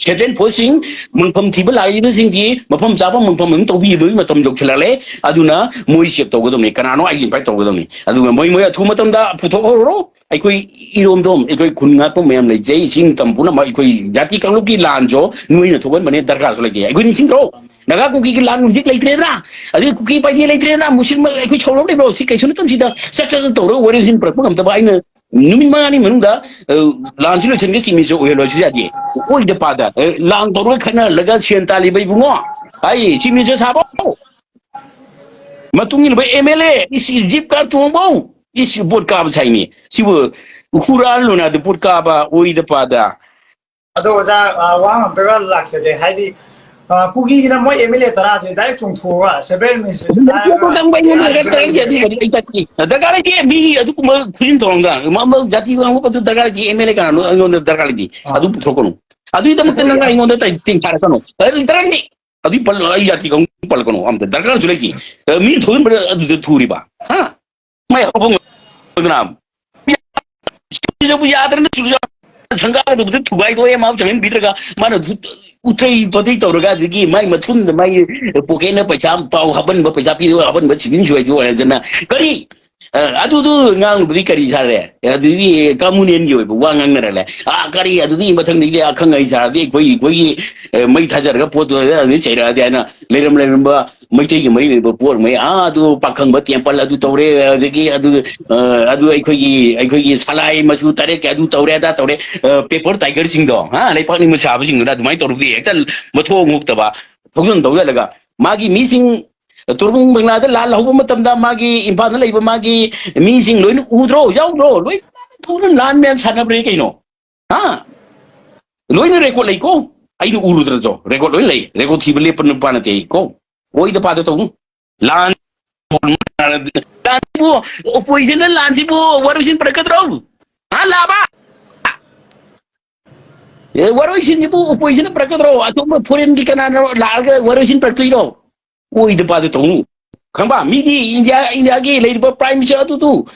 central forceꯁꯤꯡ ꯃꯪꯐꯝ ꯊꯤꯕ ꯂꯥꯛꯏꯕꯁꯤꯡꯒꯤ ꯃꯐꯝ ꯆꯥꯕ ꯃꯪꯐꯝ ꯑꯗꯨꯝ ꯇꯧꯕꯤꯕꯒꯤ ꯃꯇꯝ ꯌꯧꯁꯤꯜꯂꯛꯂꯦ꯫ ꯑꯗꯨꯅ ꯃꯣꯏ check ꯇꯧꯒꯗꯕꯅꯤ, ꯀꯅꯥꯅꯣ identify ꯇꯧꯒꯗꯕꯅꯤ꯫ ꯑꯗꯨꯒ ꯃꯣꯏ, ꯃꯣꯏ ꯑꯊꯨꯕ ꯃꯇꯝꯗ ꯄꯨꯊꯣꯛꯍꯧꯔꯣ꯫ ꯑꯩꯈꯣꯏ ꯏꯔꯣꯝꯗꯣꯝ, ꯑꯩꯈꯣꯏ ꯈꯨꯟ ꯉꯥꯛꯄ ꯃꯌꯥꯝ ꯂꯩꯖꯩ, ꯏꯁꯤꯡ ꯇꯝ ꯄꯨꯝꯅꯃꯛ꯫ ꯑꯩꯈꯣꯏ ꯖꯥꯇꯤ ꯀꯥꯡꯂꯨꯞꯀꯤ ꯂꯥꯟꯁꯨ ꯅꯣꯏꯅ ꯊꯣꯛꯍꯟꯕꯅꯦ ꯗꯔꯀꯥꯔꯁꯨ ꯂꯩꯇꯦ꯫ ꯑꯩꯈꯣꯏ ꯅꯤꯡꯁꯤꯡꯗ꯭ꯔꯣ? ꯅꯥꯒꯥ ꯀꯨꯀꯤꯒꯤ ꯂꯥꯟ ꯍꯧꯖꯤꯛ ꯂꯩꯇ꯭ꯔꯦꯗꯅ, ꯑꯗꯩ ꯀꯨꯀꯤ ꯄꯥꯏꯖꯦ ꯂꯩꯇ꯭ꯔꯦꯗꯅ, ꯃꯨꯁꯂꯤꯝ ꯑꯩꯈꯣꯏ ꯁꯥꯎꯅꯕ ꯂꯩꯕ꯭ꯔꯣ? ꯁꯤ ꯀꯩꯁꯨ ꯅꯠꯇꯕꯁꯤꯗ ꯆꯠ ꯆꯠ ꯆꯠ ꯇꯧꯔꯒ ꯋꯥꯔꯦꯡꯁꯤꯟ ꯄꯨꯔꯛꯄ ꯉꯝꯗꯕ꯫ ꯑꯩꯅ ꯅꯨꯃꯤꯠ ꯃꯉꯥꯅꯤ ꯃꯅꯨꯡꯗ, ꯑ, ꯂꯥꯟꯁꯤ ꯂꯣꯏꯁꯤꯟꯒꯦ, chief minister ꯑꯣꯏꯍꯜꯂꯣꯏꯁꯨ ꯌꯥꯗꯦ꯫ ꯑꯣꯏꯗ ꯄꯥꯗ, ꯑ, ꯂꯥꯟ ꯇꯧꯔꯒ ꯈꯠꯅꯍꯜꯂꯒ ꯁꯦꯟ ꯇꯥꯜꯂꯤꯕ ꯏꯕꯨꯡꯉꯣ, ꯑꯩ chief minister ꯁꯥꯕ ꯃꯇꯨꯡ ꯏꯟꯅꯕ M L A, is, jeep car ꯇꯣꯡꯕꯧ, is, vote ꯀꯥꯕ ꯁꯥꯏꯅꯤ꯫ ꯁꯤꯕꯨ ꯍꯨꯔꯥꯜꯂꯨꯅ ꯑꯗꯨ vote ꯀꯥꯕ ꯑꯣꯏꯗ ꯄꯥꯗ꯫ ꯑꯗꯣ ꯑꯣꯖꯥ, ꯑ, ꯋꯥꯍꯪ ꯑꯝꯇꯒ ꯂꯥꯛꯆꯒꯦ꯫ ꯍꯥꯏꯗꯤ, ꯑ, ꯀꯨꯀꯤꯒꯤꯅ ꯃꯣꯏ M L A ꯇꯔꯥꯁꯦ direct ꯆꯣꯡꯊꯣꯛꯑꯒ separate administration ꯍꯥꯏꯔꯒ ꯈꯪꯕ ꯑꯩꯉꯣꯟꯗ ꯗꯔꯀꯥꯔ ꯇꯥꯔꯛꯇꯦ꯫ ꯑꯗꯨꯒꯨꯝꯕꯗꯤ ꯑꯩ ꯆꯠꯇꯦ꯫ ꯗꯔꯀꯥꯔ ꯂꯩꯇꯦ꯫ ꯃꯤ ꯑꯗꯨꯒꯨꯝꯕ ꯈꯨꯖꯤꯟ ꯊꯣꯡꯗ ꯃꯥ, ꯃꯥ ꯖꯥꯇꯤ ꯉꯥꯡꯕ ꯄꯣꯠꯇꯨ ꯗꯔꯀꯥꯔ ꯂꯩꯇꯦ꯫ M L A ꯀꯅꯥꯅꯣ ꯑꯩꯉꯣꯟꯗ ꯗꯔꯀꯥꯔ ꯂꯩꯇꯦ꯫ ꯑꯥ꯫ ꯑꯗꯨ ꯄꯨꯊꯣꯛꯀꯅꯨ꯫ ꯑꯗꯨꯒꯤꯗꯃꯛꯇ ꯑꯩꯈꯣꯏ ꯅꯪꯅ ꯑꯩꯉꯣꯟꯗ ꯇꯥꯏ-, ꯇꯤꯡ ꯊꯥꯔꯛꯀꯅꯨ꯫ ꯗꯔꯀꯥꯔ ꯂꯩꯇꯦ꯫ ꯑꯗꯨꯗꯤ ꯄꯜꯂ-, ꯑꯩ ꯖꯥꯇꯤ ꯈꯪ ꯄꯜꯂꯛꯀꯅꯣ ꯑꯝꯇ, ꯗꯔꯀꯥꯔꯁꯨ ꯂꯩꯇꯦ꯫ ꯑ, ꯃꯤꯅ ꯊꯣꯛꯍꯟꯕꯗ ꯑꯗꯨꯗ ꯊꯨꯔꯤꯕ, ꯍꯥ? ꯃꯥꯏ ꯍꯧꯕ ꯉꯝꯗꯅ꯫ ꯆꯨꯔꯆꯥꯟꯄꯨꯔ ꯌꯥꯗ꯭ꯔꯦꯅ ꯆꯨꯔꯆꯥꯟꯄꯨꯔ ꯁꯪꯒꯥꯕꯗꯨꯕꯨꯗꯤ ꯊꯨꯒꯥꯏꯗꯣꯛꯑꯦ, ꯃꯥ ꯆꯪꯍꯟꯕꯤꯗ꯭ꯔꯒ ꯃꯥꯅ ꯎꯊꯩ ꯄꯣꯊꯩ ꯇꯧꯔꯒ, ꯑꯗꯒꯤ ꯃꯥꯏ ꯃꯊꯨꯟꯗ ꯃꯥꯒꯤ ꯄꯣꯀꯦꯠꯅ ꯄꯩꯁꯥ ꯄꯥꯎ ꯍꯥꯞꯍꯟꯕ, ꯄꯩꯁꯥ ꯄꯤꯔꯒ ꯍꯥꯞꯍꯟꯕ ꯁꯤꯚꯤꯜ ꯁꯣꯏꯗꯣ ꯑꯣꯏꯔꯗꯅ ꯀꯔꯤ? ꯑ, ꯑꯗꯨꯗꯨ ꯉꯥꯡꯕꯗꯤ ꯀꯔꯤ ꯁꯥꯔꯦ? ꯑꯗꯨꯗꯤ ꯀꯝꯃꯨꯅꯦꯜꯒꯤ ꯑꯣꯏꯕ ꯋꯥ ꯉꯥꯡꯅꯔ ꯂꯩ꯫ ꯑꯥ, ꯀꯔꯤ ꯑꯗꯨꯗꯤ ꯃꯊꯪꯗꯒꯤꯗꯤ ꯑꯈꯪ ꯑꯍꯩ ꯁꯥꯔꯗꯤ ꯑꯩꯈꯣꯏ, ꯑꯩꯈꯣꯏꯒꯤ, ꯑ, ꯃꯩ ꯊꯥꯖꯔꯒ ꯄꯣꯠꯇꯣ ꯑꯗꯨꯝ ꯆꯩꯔꯛꯑꯗꯤ ꯍꯥꯏꯅ ꯂꯩꯔꯝ ꯂꯩꯔꯝꯕ ꯃꯩꯇꯩꯒꯤ ꯃꯔꯤ ꯂꯩꯅꯕ ꯄꯣꯠꯉꯩ, ꯑꯥ, ꯑꯗꯨ ꯄꯥꯈꯪꯕ ꯇꯦꯝꯄꯜ ꯑꯗꯨ ꯇꯧꯔꯦ, ꯑꯗꯒꯤ ꯑꯗꯨ, ꯑ, ꯑꯗꯨ ꯑꯩꯈꯣꯏꯒꯤ, ꯑꯩꯈꯣꯏꯒꯤ ꯁꯂꯥꯏ ꯃꯆꯨ ꯇꯔꯦꯠꯀꯤ ꯑꯗꯨ ꯇꯧꯔꯦ, ꯑꯗꯥ ꯇꯧꯔꯦ, ꯑ, ꯄꯦꯄꯔ ꯇꯥꯏꯒꯔꯁꯤꯡꯗꯣ, ꯍꯥ, ꯂꯩꯄꯥꯛ ꯅꯤꯡꯕ ꯁꯥꯕꯁꯤꯡꯗꯨꯅ ꯑꯗꯨꯃꯥꯏꯅ ꯇꯧꯔꯨꯕꯗꯤ ꯍꯦꯛꯇ ꯃꯊꯣꯡ ꯍꯨꯛꯇꯕ ꯊꯧꯖꯟ ꯇꯧꯁꯤꯜꯂꯒ ꯃꯥꯒꯤ ꯃꯤꯁꯤꯡ ꯇꯣꯔꯕꯨꯡ ꯃꯦꯂꯥꯗ ꯂꯥꯟ ꯍꯧꯕ ꯃꯇꯝꯗ ꯃꯥꯒꯤ ꯏꯝꯐꯥꯜꯗ ꯂꯩꯕ ꯃꯥꯒꯤ ꯃꯤꯁꯤꯡ ꯂꯣꯏꯅ ꯎꯗ꯭ꯔꯣ? ꯌꯥꯎꯗ꯭ꯔꯣ? ꯂꯣꯏ ꯊꯣꯛꯅ ꯂꯥꯟ ꯃꯌꯥꯝ ꯁꯥꯟꯅꯕ꯭ꯔꯦ ꯀꯩꯅꯣ? ꯍꯥ? ꯂꯣꯏꯅ ꯔꯦꯀꯣꯔꯠ ꯂꯩꯀꯣ? ꯑꯩꯅ ꯎꯔꯨꯗ꯭ꯔꯁꯨ ꯔꯦꯀꯣꯔꯠ ꯂꯣꯏ ꯂꯩ꯫ ꯔꯦꯀꯣꯔꯠ ꯊꯤꯕ ꯂꯦꯞꯄ ꯅꯨꯄꯥ ꯅꯠꯇꯦ ꯑꯩ ꯀꯣ꯫ ꯑꯣꯏꯗ ꯄꯥꯗ ꯇꯧꯅꯨ꯫ ꯂꯥꯟ, ꯂꯥꯟꯁꯤꯕꯨ, ꯑꯣꯄꯣꯖꯤꯁꯟꯅ ꯂꯥꯟꯁꯤꯕꯨ ꯋꯥꯔꯣꯏꯁꯤꯟ ꯄꯨꯔꯛꯀꯗ꯭ꯔꯣ? ꯍꯥ, ꯂꯥꯕ? ꯑꯦ, ꯋꯥꯔꯣꯏꯁꯤꯟꯁꯤꯕꯨ ꯑꯣꯄꯣꯖꯤꯁꯟꯅ ꯄꯨꯔꯛꯀꯗ꯭ꯔꯣ? ꯑꯇꯣꯞꯄ ꯐꯣꯔꯦꯟꯒꯤ ꯀꯅꯥꯅꯣ ꯂꯥꯛꯑꯒ ꯋꯥꯔꯣꯏꯁꯤꯟ ꯄꯨꯔꯛꯇꯣꯏꯅꯣ? ꯑꯣꯏꯗ ꯄꯥꯗ ꯇꯧꯅꯨ꯫ ꯈꯪꯕ? ꯃꯤꯗꯤ ꯏꯟꯗꯤꯌꯥ, ꯏꯟꯗꯤꯌꯥꯒꯤ ꯂꯩꯔꯤꯕ ꯄ꯭ꯔꯥꯏꯝ ꯃꯤꯅꯤꯁꯇꯔ ꯑꯗꯨꯗꯨ,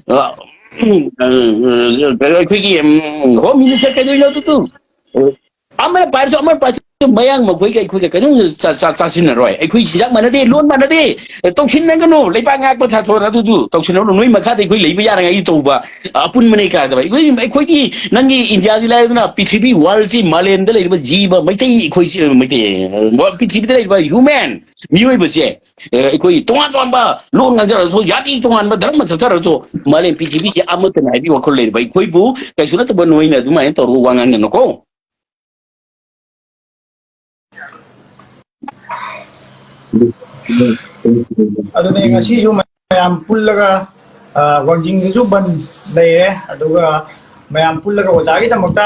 ꯑ, ꯎꯝ, ꯑ, ꯑ, ꯑꯩꯈꯣꯏꯒꯤ, ꯎꯝ, ꯍꯣꯝ ꯃꯤꯅꯤꯁꯇꯔ ꯀꯩꯗꯧꯔꯤꯅꯣ ꯑꯗꯨꯗꯨ? ꯑ, ꯑꯃꯅ ꯄꯥꯏꯔꯁꯨ ꯑꯃꯅ ꯄꯥꯏꯔꯁꯨ ꯃꯌꯥꯡ ꯃꯈꯣꯏꯒ ꯑꯩꯈꯣꯏꯒ ꯀꯔꯤꯝ ꯆꯥ-, ꯆꯥ-, ꯆꯥꯁꯤꯟꯅꯔꯣꯏ꯫ ꯑꯩꯈꯣꯏ ꯆꯤꯟꯖꯥꯛ ꯃꯥꯟꯅꯗꯦ, ꯂꯣꯟ ꯃꯥꯟꯅꯗꯦ꯫ ꯇꯧꯁꯤꯟꯅꯒꯅꯨ꯫ ꯂꯩꯕꯥꯛ ꯉꯥꯛꯄ ꯁꯥꯊꯣꯔ ꯑꯗꯨꯗꯨ ꯇꯧꯁꯤꯟꯅꯔꯨ꯫ ꯅꯣꯏ ꯃꯈꯥꯗ ꯑꯩꯈꯣꯏ ꯂꯩꯕ ꯌꯥꯔꯤꯉꯩ ꯇꯧꯕ, ꯑ, ꯑꯄꯨꯟꯕꯅꯦ ꯀꯥꯗꯕ꯫ ꯑꯩꯈꯣꯏ, ꯑꯩꯈꯣꯏꯗꯤ ꯅꯪꯒꯤ ꯏꯟꯗꯤꯌꯥꯗꯤ ꯂꯥꯏꯔꯗꯅ ꯄ꯭ꯔꯤꯊꯤꯕꯤ ꯋꯥꯔꯜꯁꯤ ꯃꯥꯂꯦꯝꯗ ꯂꯩꯔꯤꯕ ꯖꯤꯕ ꯃꯩꯇꯩ ꯑꯩꯈꯣꯏꯁꯤ, ꯃꯩꯇꯩ, ꯑ, ꯄ꯭ꯔꯤꯊꯤꯕꯤꯗ ꯂꯩꯔꯤꯕ ꯍ꯭ꯌꯨꯃꯦꯟ ꯃꯤꯑꯣꯏꯕꯁꯦ, ꯑ, ꯑꯩꯈꯣꯏ ꯇꯣꯉꯥꯟ ꯇꯣꯉꯥꯟꯕ ꯂꯣꯟ ꯉꯥꯡꯖꯔꯁꯨ, ꯖꯥꯇꯤ ꯇꯣꯉꯥꯟꯕ ꯙꯔꯃ ꯆꯠꯆꯔꯁꯨ, ꯃꯥꯂꯦꯝ ꯄ꯭ꯔꯤꯊꯤꯕꯤꯒꯤ ꯑꯃꯠꯇꯅꯤ ꯍꯥꯏꯕꯒꯤ ꯋꯥꯈꯜ ꯂꯩꯔꯤꯕ ꯑꯩꯈꯣꯏꯕꯨ ꯀꯩꯁꯨ ꯅꯠꯇꯕ ꯅꯣꯏꯅ ꯑꯗꯨꯃꯥꯏꯅ ꯇꯧꯔꯒ ꯋꯥ ꯉꯥꯡꯒꯅꯨꯀꯣ꯫ ꯑꯗꯨꯅꯦ, ꯉꯁꯤꯁꯨ ꯃꯌꯥꯝ ꯄꯨꯜꯂꯒ, ꯑ, ꯋꯥꯡꯖꯤꯡꯗꯁꯨ ꯕꯟ ꯂꯩꯔꯦ, ꯑꯗꯨꯒ ꯃꯌꯥꯝ ꯄꯨꯜꯂꯒ ꯑꯣꯖꯥꯒꯤꯗꯃꯛꯇ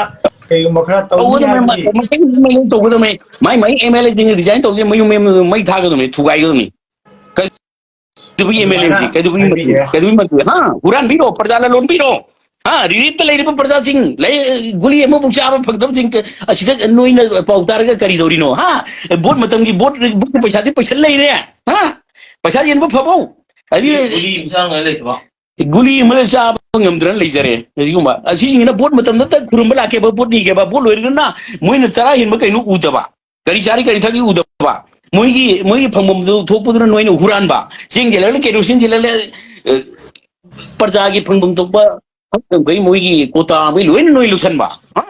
ꯀꯩꯒꯨꯝꯕ ꯈꯔ ꯇꯧꯅꯤ ꯇꯧꯒꯗꯕꯅꯤ, ꯍꯥꯏꯕꯒꯤ ꯃ-, ꯃ-, ꯃ-, ꯇꯧꯒꯗꯕꯅꯤ꯫ ꯃꯥꯏ ꯃꯥꯏ ꯑꯦꯝ ꯑꯦꯜ ꯑꯦꯁꯤꯡ ꯔꯤꯖꯥꯏꯟ ꯇꯧꯗꯅ ꯃꯌꯨꯝ ꯃꯌꯨꯝ ꯃꯩ ꯊꯥꯒꯗꯕꯅꯤ, ꯊꯨꯒꯥꯏꯒꯗꯕꯅꯤ꯫ ꯀꯩꯗꯧꯕꯒꯤ ꯑꯦꯝ ꯑꯦꯜ ꯑꯦ ꯑꯗꯨꯃꯥꯏꯅ ꯅꯠꯇꯦ? ꯀꯩꯗꯧꯕꯒꯤ ꯃꯟꯇ꯭ꯔꯤ? ꯍꯥꯏꯕꯤꯒꯦ꯫ ꯀꯩꯗꯧꯕꯒꯤ ꯃꯟꯇ꯭ꯔꯤ? ꯍꯥ? ꯍꯨꯔꯥꯟꯕꯤꯔꯣ? ꯄ꯭ꯔꯖꯥ ꯂꯂꯣꯟꯕꯤꯔꯣ? ꯍꯥ? ꯔꯤꯂꯤꯐꯇ ꯂꯩꯔꯤꯕ ꯄ꯭ꯔꯖꯥꯁꯤꯡ, ꯂꯩ-, ꯒꯨꯂꯤ ꯑꯃꯐꯥꯎ ꯆꯥꯕ ꯐꯪꯗꯕꯁꯤꯡ ꯑꯁꯤꯗ ꯅꯣꯏꯅ ꯄꯥꯎ ꯇꯥꯔꯒ ꯀꯔꯤ ꯇꯧꯔꯤꯅꯣ? ꯍꯥ? ꯚꯣꯠ ꯃꯇꯝꯒꯤ ꯚꯣꯠ, ꯚꯣꯠꯀꯤ ꯄꯩꯁꯥꯗꯤ ꯄꯩꯁꯜ ꯂꯩꯔꯦ꯫ ꯍꯥ? ꯄꯩꯁꯥ ꯌꯦꯟꯕ ꯐꯕꯧ꯫ ꯑꯗꯤ ꯒꯨꯂꯤ ꯑꯃ ꯆꯥꯅꯉꯥꯏ ꯂꯩꯇꯕ꯫ ꯒꯨꯂꯤ ꯑꯃ ꯆꯥꯕ ꯉꯝꯗ꯭ꯔꯅ ꯂꯩꯖꯔꯦ꯫ ꯑꯁꯤꯒꯨꯝꯕ, ꯑꯁꯤꯁꯤꯡꯁꯤꯅ ꯚꯣꯠ ꯃꯇꯝꯗ ꯈꯨꯔꯨꯝꯕ ꯂꯥꯛꯀꯦꯕ, ꯚꯣꯠ ꯅꯤꯒꯦꯕ, ꯚꯣꯠ ꯂꯣꯏꯔꯒꯅ ꯃꯣꯏꯅ ꯆꯔꯥ ꯍꯦꯟꯕ ꯀꯩꯅꯣ ꯎꯗꯕ, ꯀꯔꯤ ꯆꯥꯔꯤ ꯀꯔꯤ ꯊꯛꯏ ꯎꯗꯕ, ꯃꯣꯏꯒꯤ, ꯃꯣꯏꯒꯤ ꯐꯪꯐꯝꯗꯨ ꯊꯣꯛꯄꯗꯨꯅ ꯅꯣꯏꯅ ꯍꯨꯔꯥꯟꯕ, ꯆꯦꯡ ꯆꯦꯜꯂꯛꯂꯦ, ꯀꯦꯔꯣꯁꯤꯟ ꯆꯦꯜꯂꯛꯂꯦ, ꯑ, ꯄ꯭ꯔꯖꯥꯒꯤ ꯐꯪꯐꯝ ꯊꯣꯛꯄ ꯃꯈꯩ ꯃꯣꯏꯒꯤ ꯀꯣꯇꯥ ꯃꯈꯩ ꯂꯣꯏꯅ ꯅꯣꯏ ꯂꯧꯁꯟꯕ꯫ ꯍꯥ?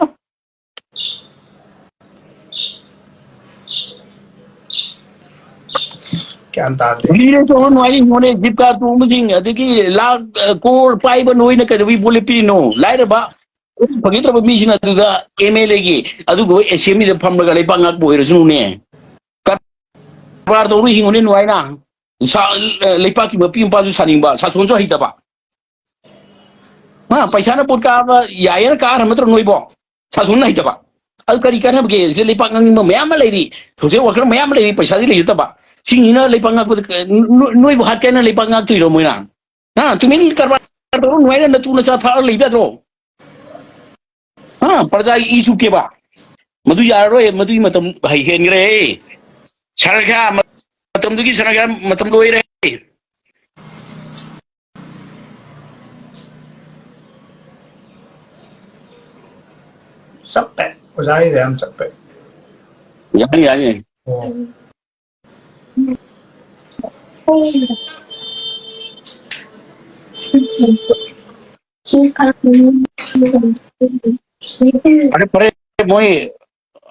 ꯒ꯭ꯌꯥꯟ ꯇꯥꯗꯦ꯫ ꯂꯤꯔꯦ ꯇꯧꯔ ꯅꯨꯡꯉꯥꯏꯔꯤ ꯍꯤꯡꯉꯣꯅꯦ, ꯖꯤꯞ ꯀꯥꯔ ꯇꯣꯡꯕꯁꯤꯡ, ꯑꯗꯒꯤ ꯂꯥꯈ, ꯑ, ꯀꯣꯔ ꯄꯥꯏꯕ ꯅꯣꯏꯅ ꯀꯩꯗꯧꯕꯩ ꯚꯣꯠ ꯂꯦꯞꯄꯤꯔꯤꯅꯣ? ꯂꯥꯏꯔꯕ, ꯐꯪꯉꯛꯇ꯭ꯔꯕ ꯃꯤꯁꯤꯡ ꯑꯗꯨꯗ ꯑꯦꯝ ꯑꯦꯜ ꯑꯦꯒꯤ ꯑꯗꯨꯒꯨꯝꯕ ꯑꯦꯁꯦꯝꯕ꯭ꯂꯤꯗ ꯐꯝꯂꯒ ꯂꯩꯕꯥꯛ ꯉꯥꯛꯄ ꯑꯣꯏꯔꯁꯅꯨꯅꯦ꯫ ꯀꯔꯕꯥꯔ ꯇꯧꯔ ꯍꯤꯡꯉꯨꯅꯦ ꯅꯨꯡꯉꯥꯏꯅ꯫ ꯁꯥ-, ꯂꯩꯄꯥꯛꯀꯤ ꯃꯄꯤ ꯃꯄꯥꯁꯨ ꯁꯥꯅꯤꯡꯕ, ꯁꯥꯁꯣꯟꯁꯨ ꯍꯩꯇꯕ꯫ ꯍꯥ, ꯄꯩꯁꯥꯅ ꯄꯣꯠ ꯀꯥꯕ ꯌꯥꯏꯌꯦꯅ ꯀꯥꯔꯕ ꯅꯠꯇ꯭ꯔꯣ ꯅꯣꯏꯕꯣ? ꯁꯥꯁꯣꯟꯅ ꯍꯩꯇꯕ꯫ ꯑꯗꯨ ꯀꯔꯤ ꯀꯥꯟꯅꯕꯒꯦ? ꯁꯤꯗ ꯂꯩꯄꯥꯛ ꯉꯥꯡꯅꯤꯡꯕ ꯃꯌꯥꯝ ꯑꯃ ꯂꯩꯔꯤ, ꯁꯣꯁꯦꯜ ꯋꯥꯔꯀꯔ ꯃꯌꯥꯝ ꯑꯃ ꯂꯩꯔꯤ, ꯄꯩꯁꯥꯗꯤ ꯂꯩꯖꯗꯕ꯫ ꯁꯤꯡꯁꯤꯅ ꯂꯩꯄꯥꯛ ꯉꯥꯛꯄꯗ ꯀ-, ꯅꯣ-, ꯅꯣꯏꯕꯨ ꯍꯥꯠꯀꯦꯅ ꯂꯩꯄꯥꯛ ꯉꯥꯛꯇꯣꯏꯔꯣ ꯃꯣꯏꯅ? ꯍꯥ, ꯇꯨꯃꯤꯟ ꯀꯔꯕꯥꯔ ꯇꯧꯔ ꯅꯨꯡꯉꯥꯏꯅ ꯅꯇꯨ ꯅꯆꯥ ꯊꯥꯛꯑ ꯂꯩꯕ ꯌꯥꯗ꯭ꯔꯣ? ꯍꯥ, ꯄ꯭ꯔꯖꯥꯒꯤ ꯏ ꯁꯨꯞꯀꯦꯕ꯫ ꯃꯗꯨ ꯌꯥꯔꯔꯣꯏ, ꯃꯗꯨꯒꯤ ꯃꯇꯝ ꯍꯩ ꯍꯦꯟꯈ꯭ꯔꯦ꯫ ꯁꯔꯒꯥ ꯃꯇꯝꯗꯨꯒꯤ ꯁꯔꯒꯥ ꯃꯇꯝ ꯂꯣꯏꯔꯦ꯫ ꯆꯞꯄꯦ꯫ ꯑꯣꯖꯥꯒꯤꯗ ꯌꯥꯝ ꯆꯞꯄꯦ꯫ ꯌꯥꯅꯤ, ꯌꯥꯅꯤ꯫ ꯑꯣ꯫ ꯐꯔꯦ, ꯐꯔꯦ, ꯃꯣꯏ,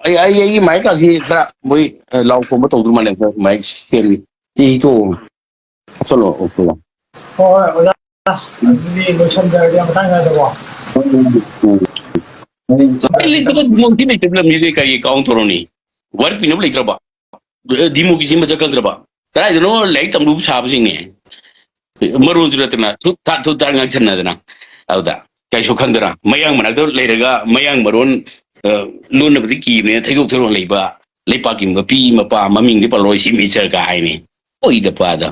ꯑꯩ, ꯑꯩ, ꯑꯩꯒꯤ ꯃꯥꯏꯛ ꯀꯥꯁꯤ ꯈꯔ ꯃꯣꯏ, ꯑ, ꯂꯥꯎ ꯈꯣꯡꯕ ꯇꯧꯗꯧ ꯃꯥꯜꯂꯦ, ꯃꯥꯏꯛ ꯁꯦꯝꯃꯤ꯫ ꯁꯤ ꯇꯣꯛꯑꯣ꯫ ꯍꯥꯞꯆꯜꯂꯣ, ꯑꯣꯛꯇꯣ꯫ ꯍꯣꯏ, ꯍꯣꯏ, ꯑꯣꯖꯥ꯫ ꯑꯗꯨꯗꯤ ꯂꯣꯏꯁꯟꯖꯔꯒꯦ ꯃꯇꯥꯡ ꯆꯥꯗꯀꯣ꯫ ꯎꯝ꯫ ꯎꯝ꯫ ꯂꯩꯇꯕ ꯂꯝꯁꯤ ꯂꯩꯇꯕ ꯂꯝꯁꯤꯗꯤ ꯀꯔꯤ ꯀꯥꯎꯟ ꯇꯧꯔꯅꯤ? ꯋꯥꯔꯤ ꯄꯤꯅꯕ ꯂꯩꯇ꯭ꯔꯕ? ꯗꯤꯃꯣꯀ꯭ꯔꯦꯁꯤ ꯃꯁꯛ ꯈꯪꯗ꯭ꯔꯕ? ꯀꯗꯥꯏꯗꯅꯣ ꯂꯥꯏꯔꯤꯛ ꯇꯝꯂꯨꯕ ꯁꯥꯕꯁꯤꯡꯅꯦ꯫ ꯃꯔꯣꯟꯁꯨ ꯅꯠꯇꯅ ꯊꯨꯠ ꯊꯥꯠ ꯊꯨꯠ ꯊꯥꯠ ꯉꯥꯡꯁꯟꯅꯗꯅ꯫ ꯑꯗꯨꯗ ꯀꯩꯁꯨ ꯈꯪꯗꯅ ꯃꯌꯥꯡ ꯃꯅꯥꯛꯇ ꯂꯩꯔꯒ ꯃꯌꯥꯡ ꯃꯔꯣꯟ, ꯑ, ꯂꯣꯟꯅꯕꯗꯤ ꯀꯤꯕꯅꯤꯅ ꯊꯩꯗꯣꯛ ꯊꯩꯔꯣꯛ ꯂꯩꯕ ꯂꯩꯄꯥꯛꯀꯤ ꯃꯄꯤ ꯃꯄꯥ ꯃꯃꯤꯡꯗꯤ ꯄꯜꯂꯣꯏ ꯁꯤ ꯃꯤꯆꯔꯒ ꯍꯥꯏꯅꯤ꯫ ꯑꯣꯏꯗ ꯄꯥꯗ꯫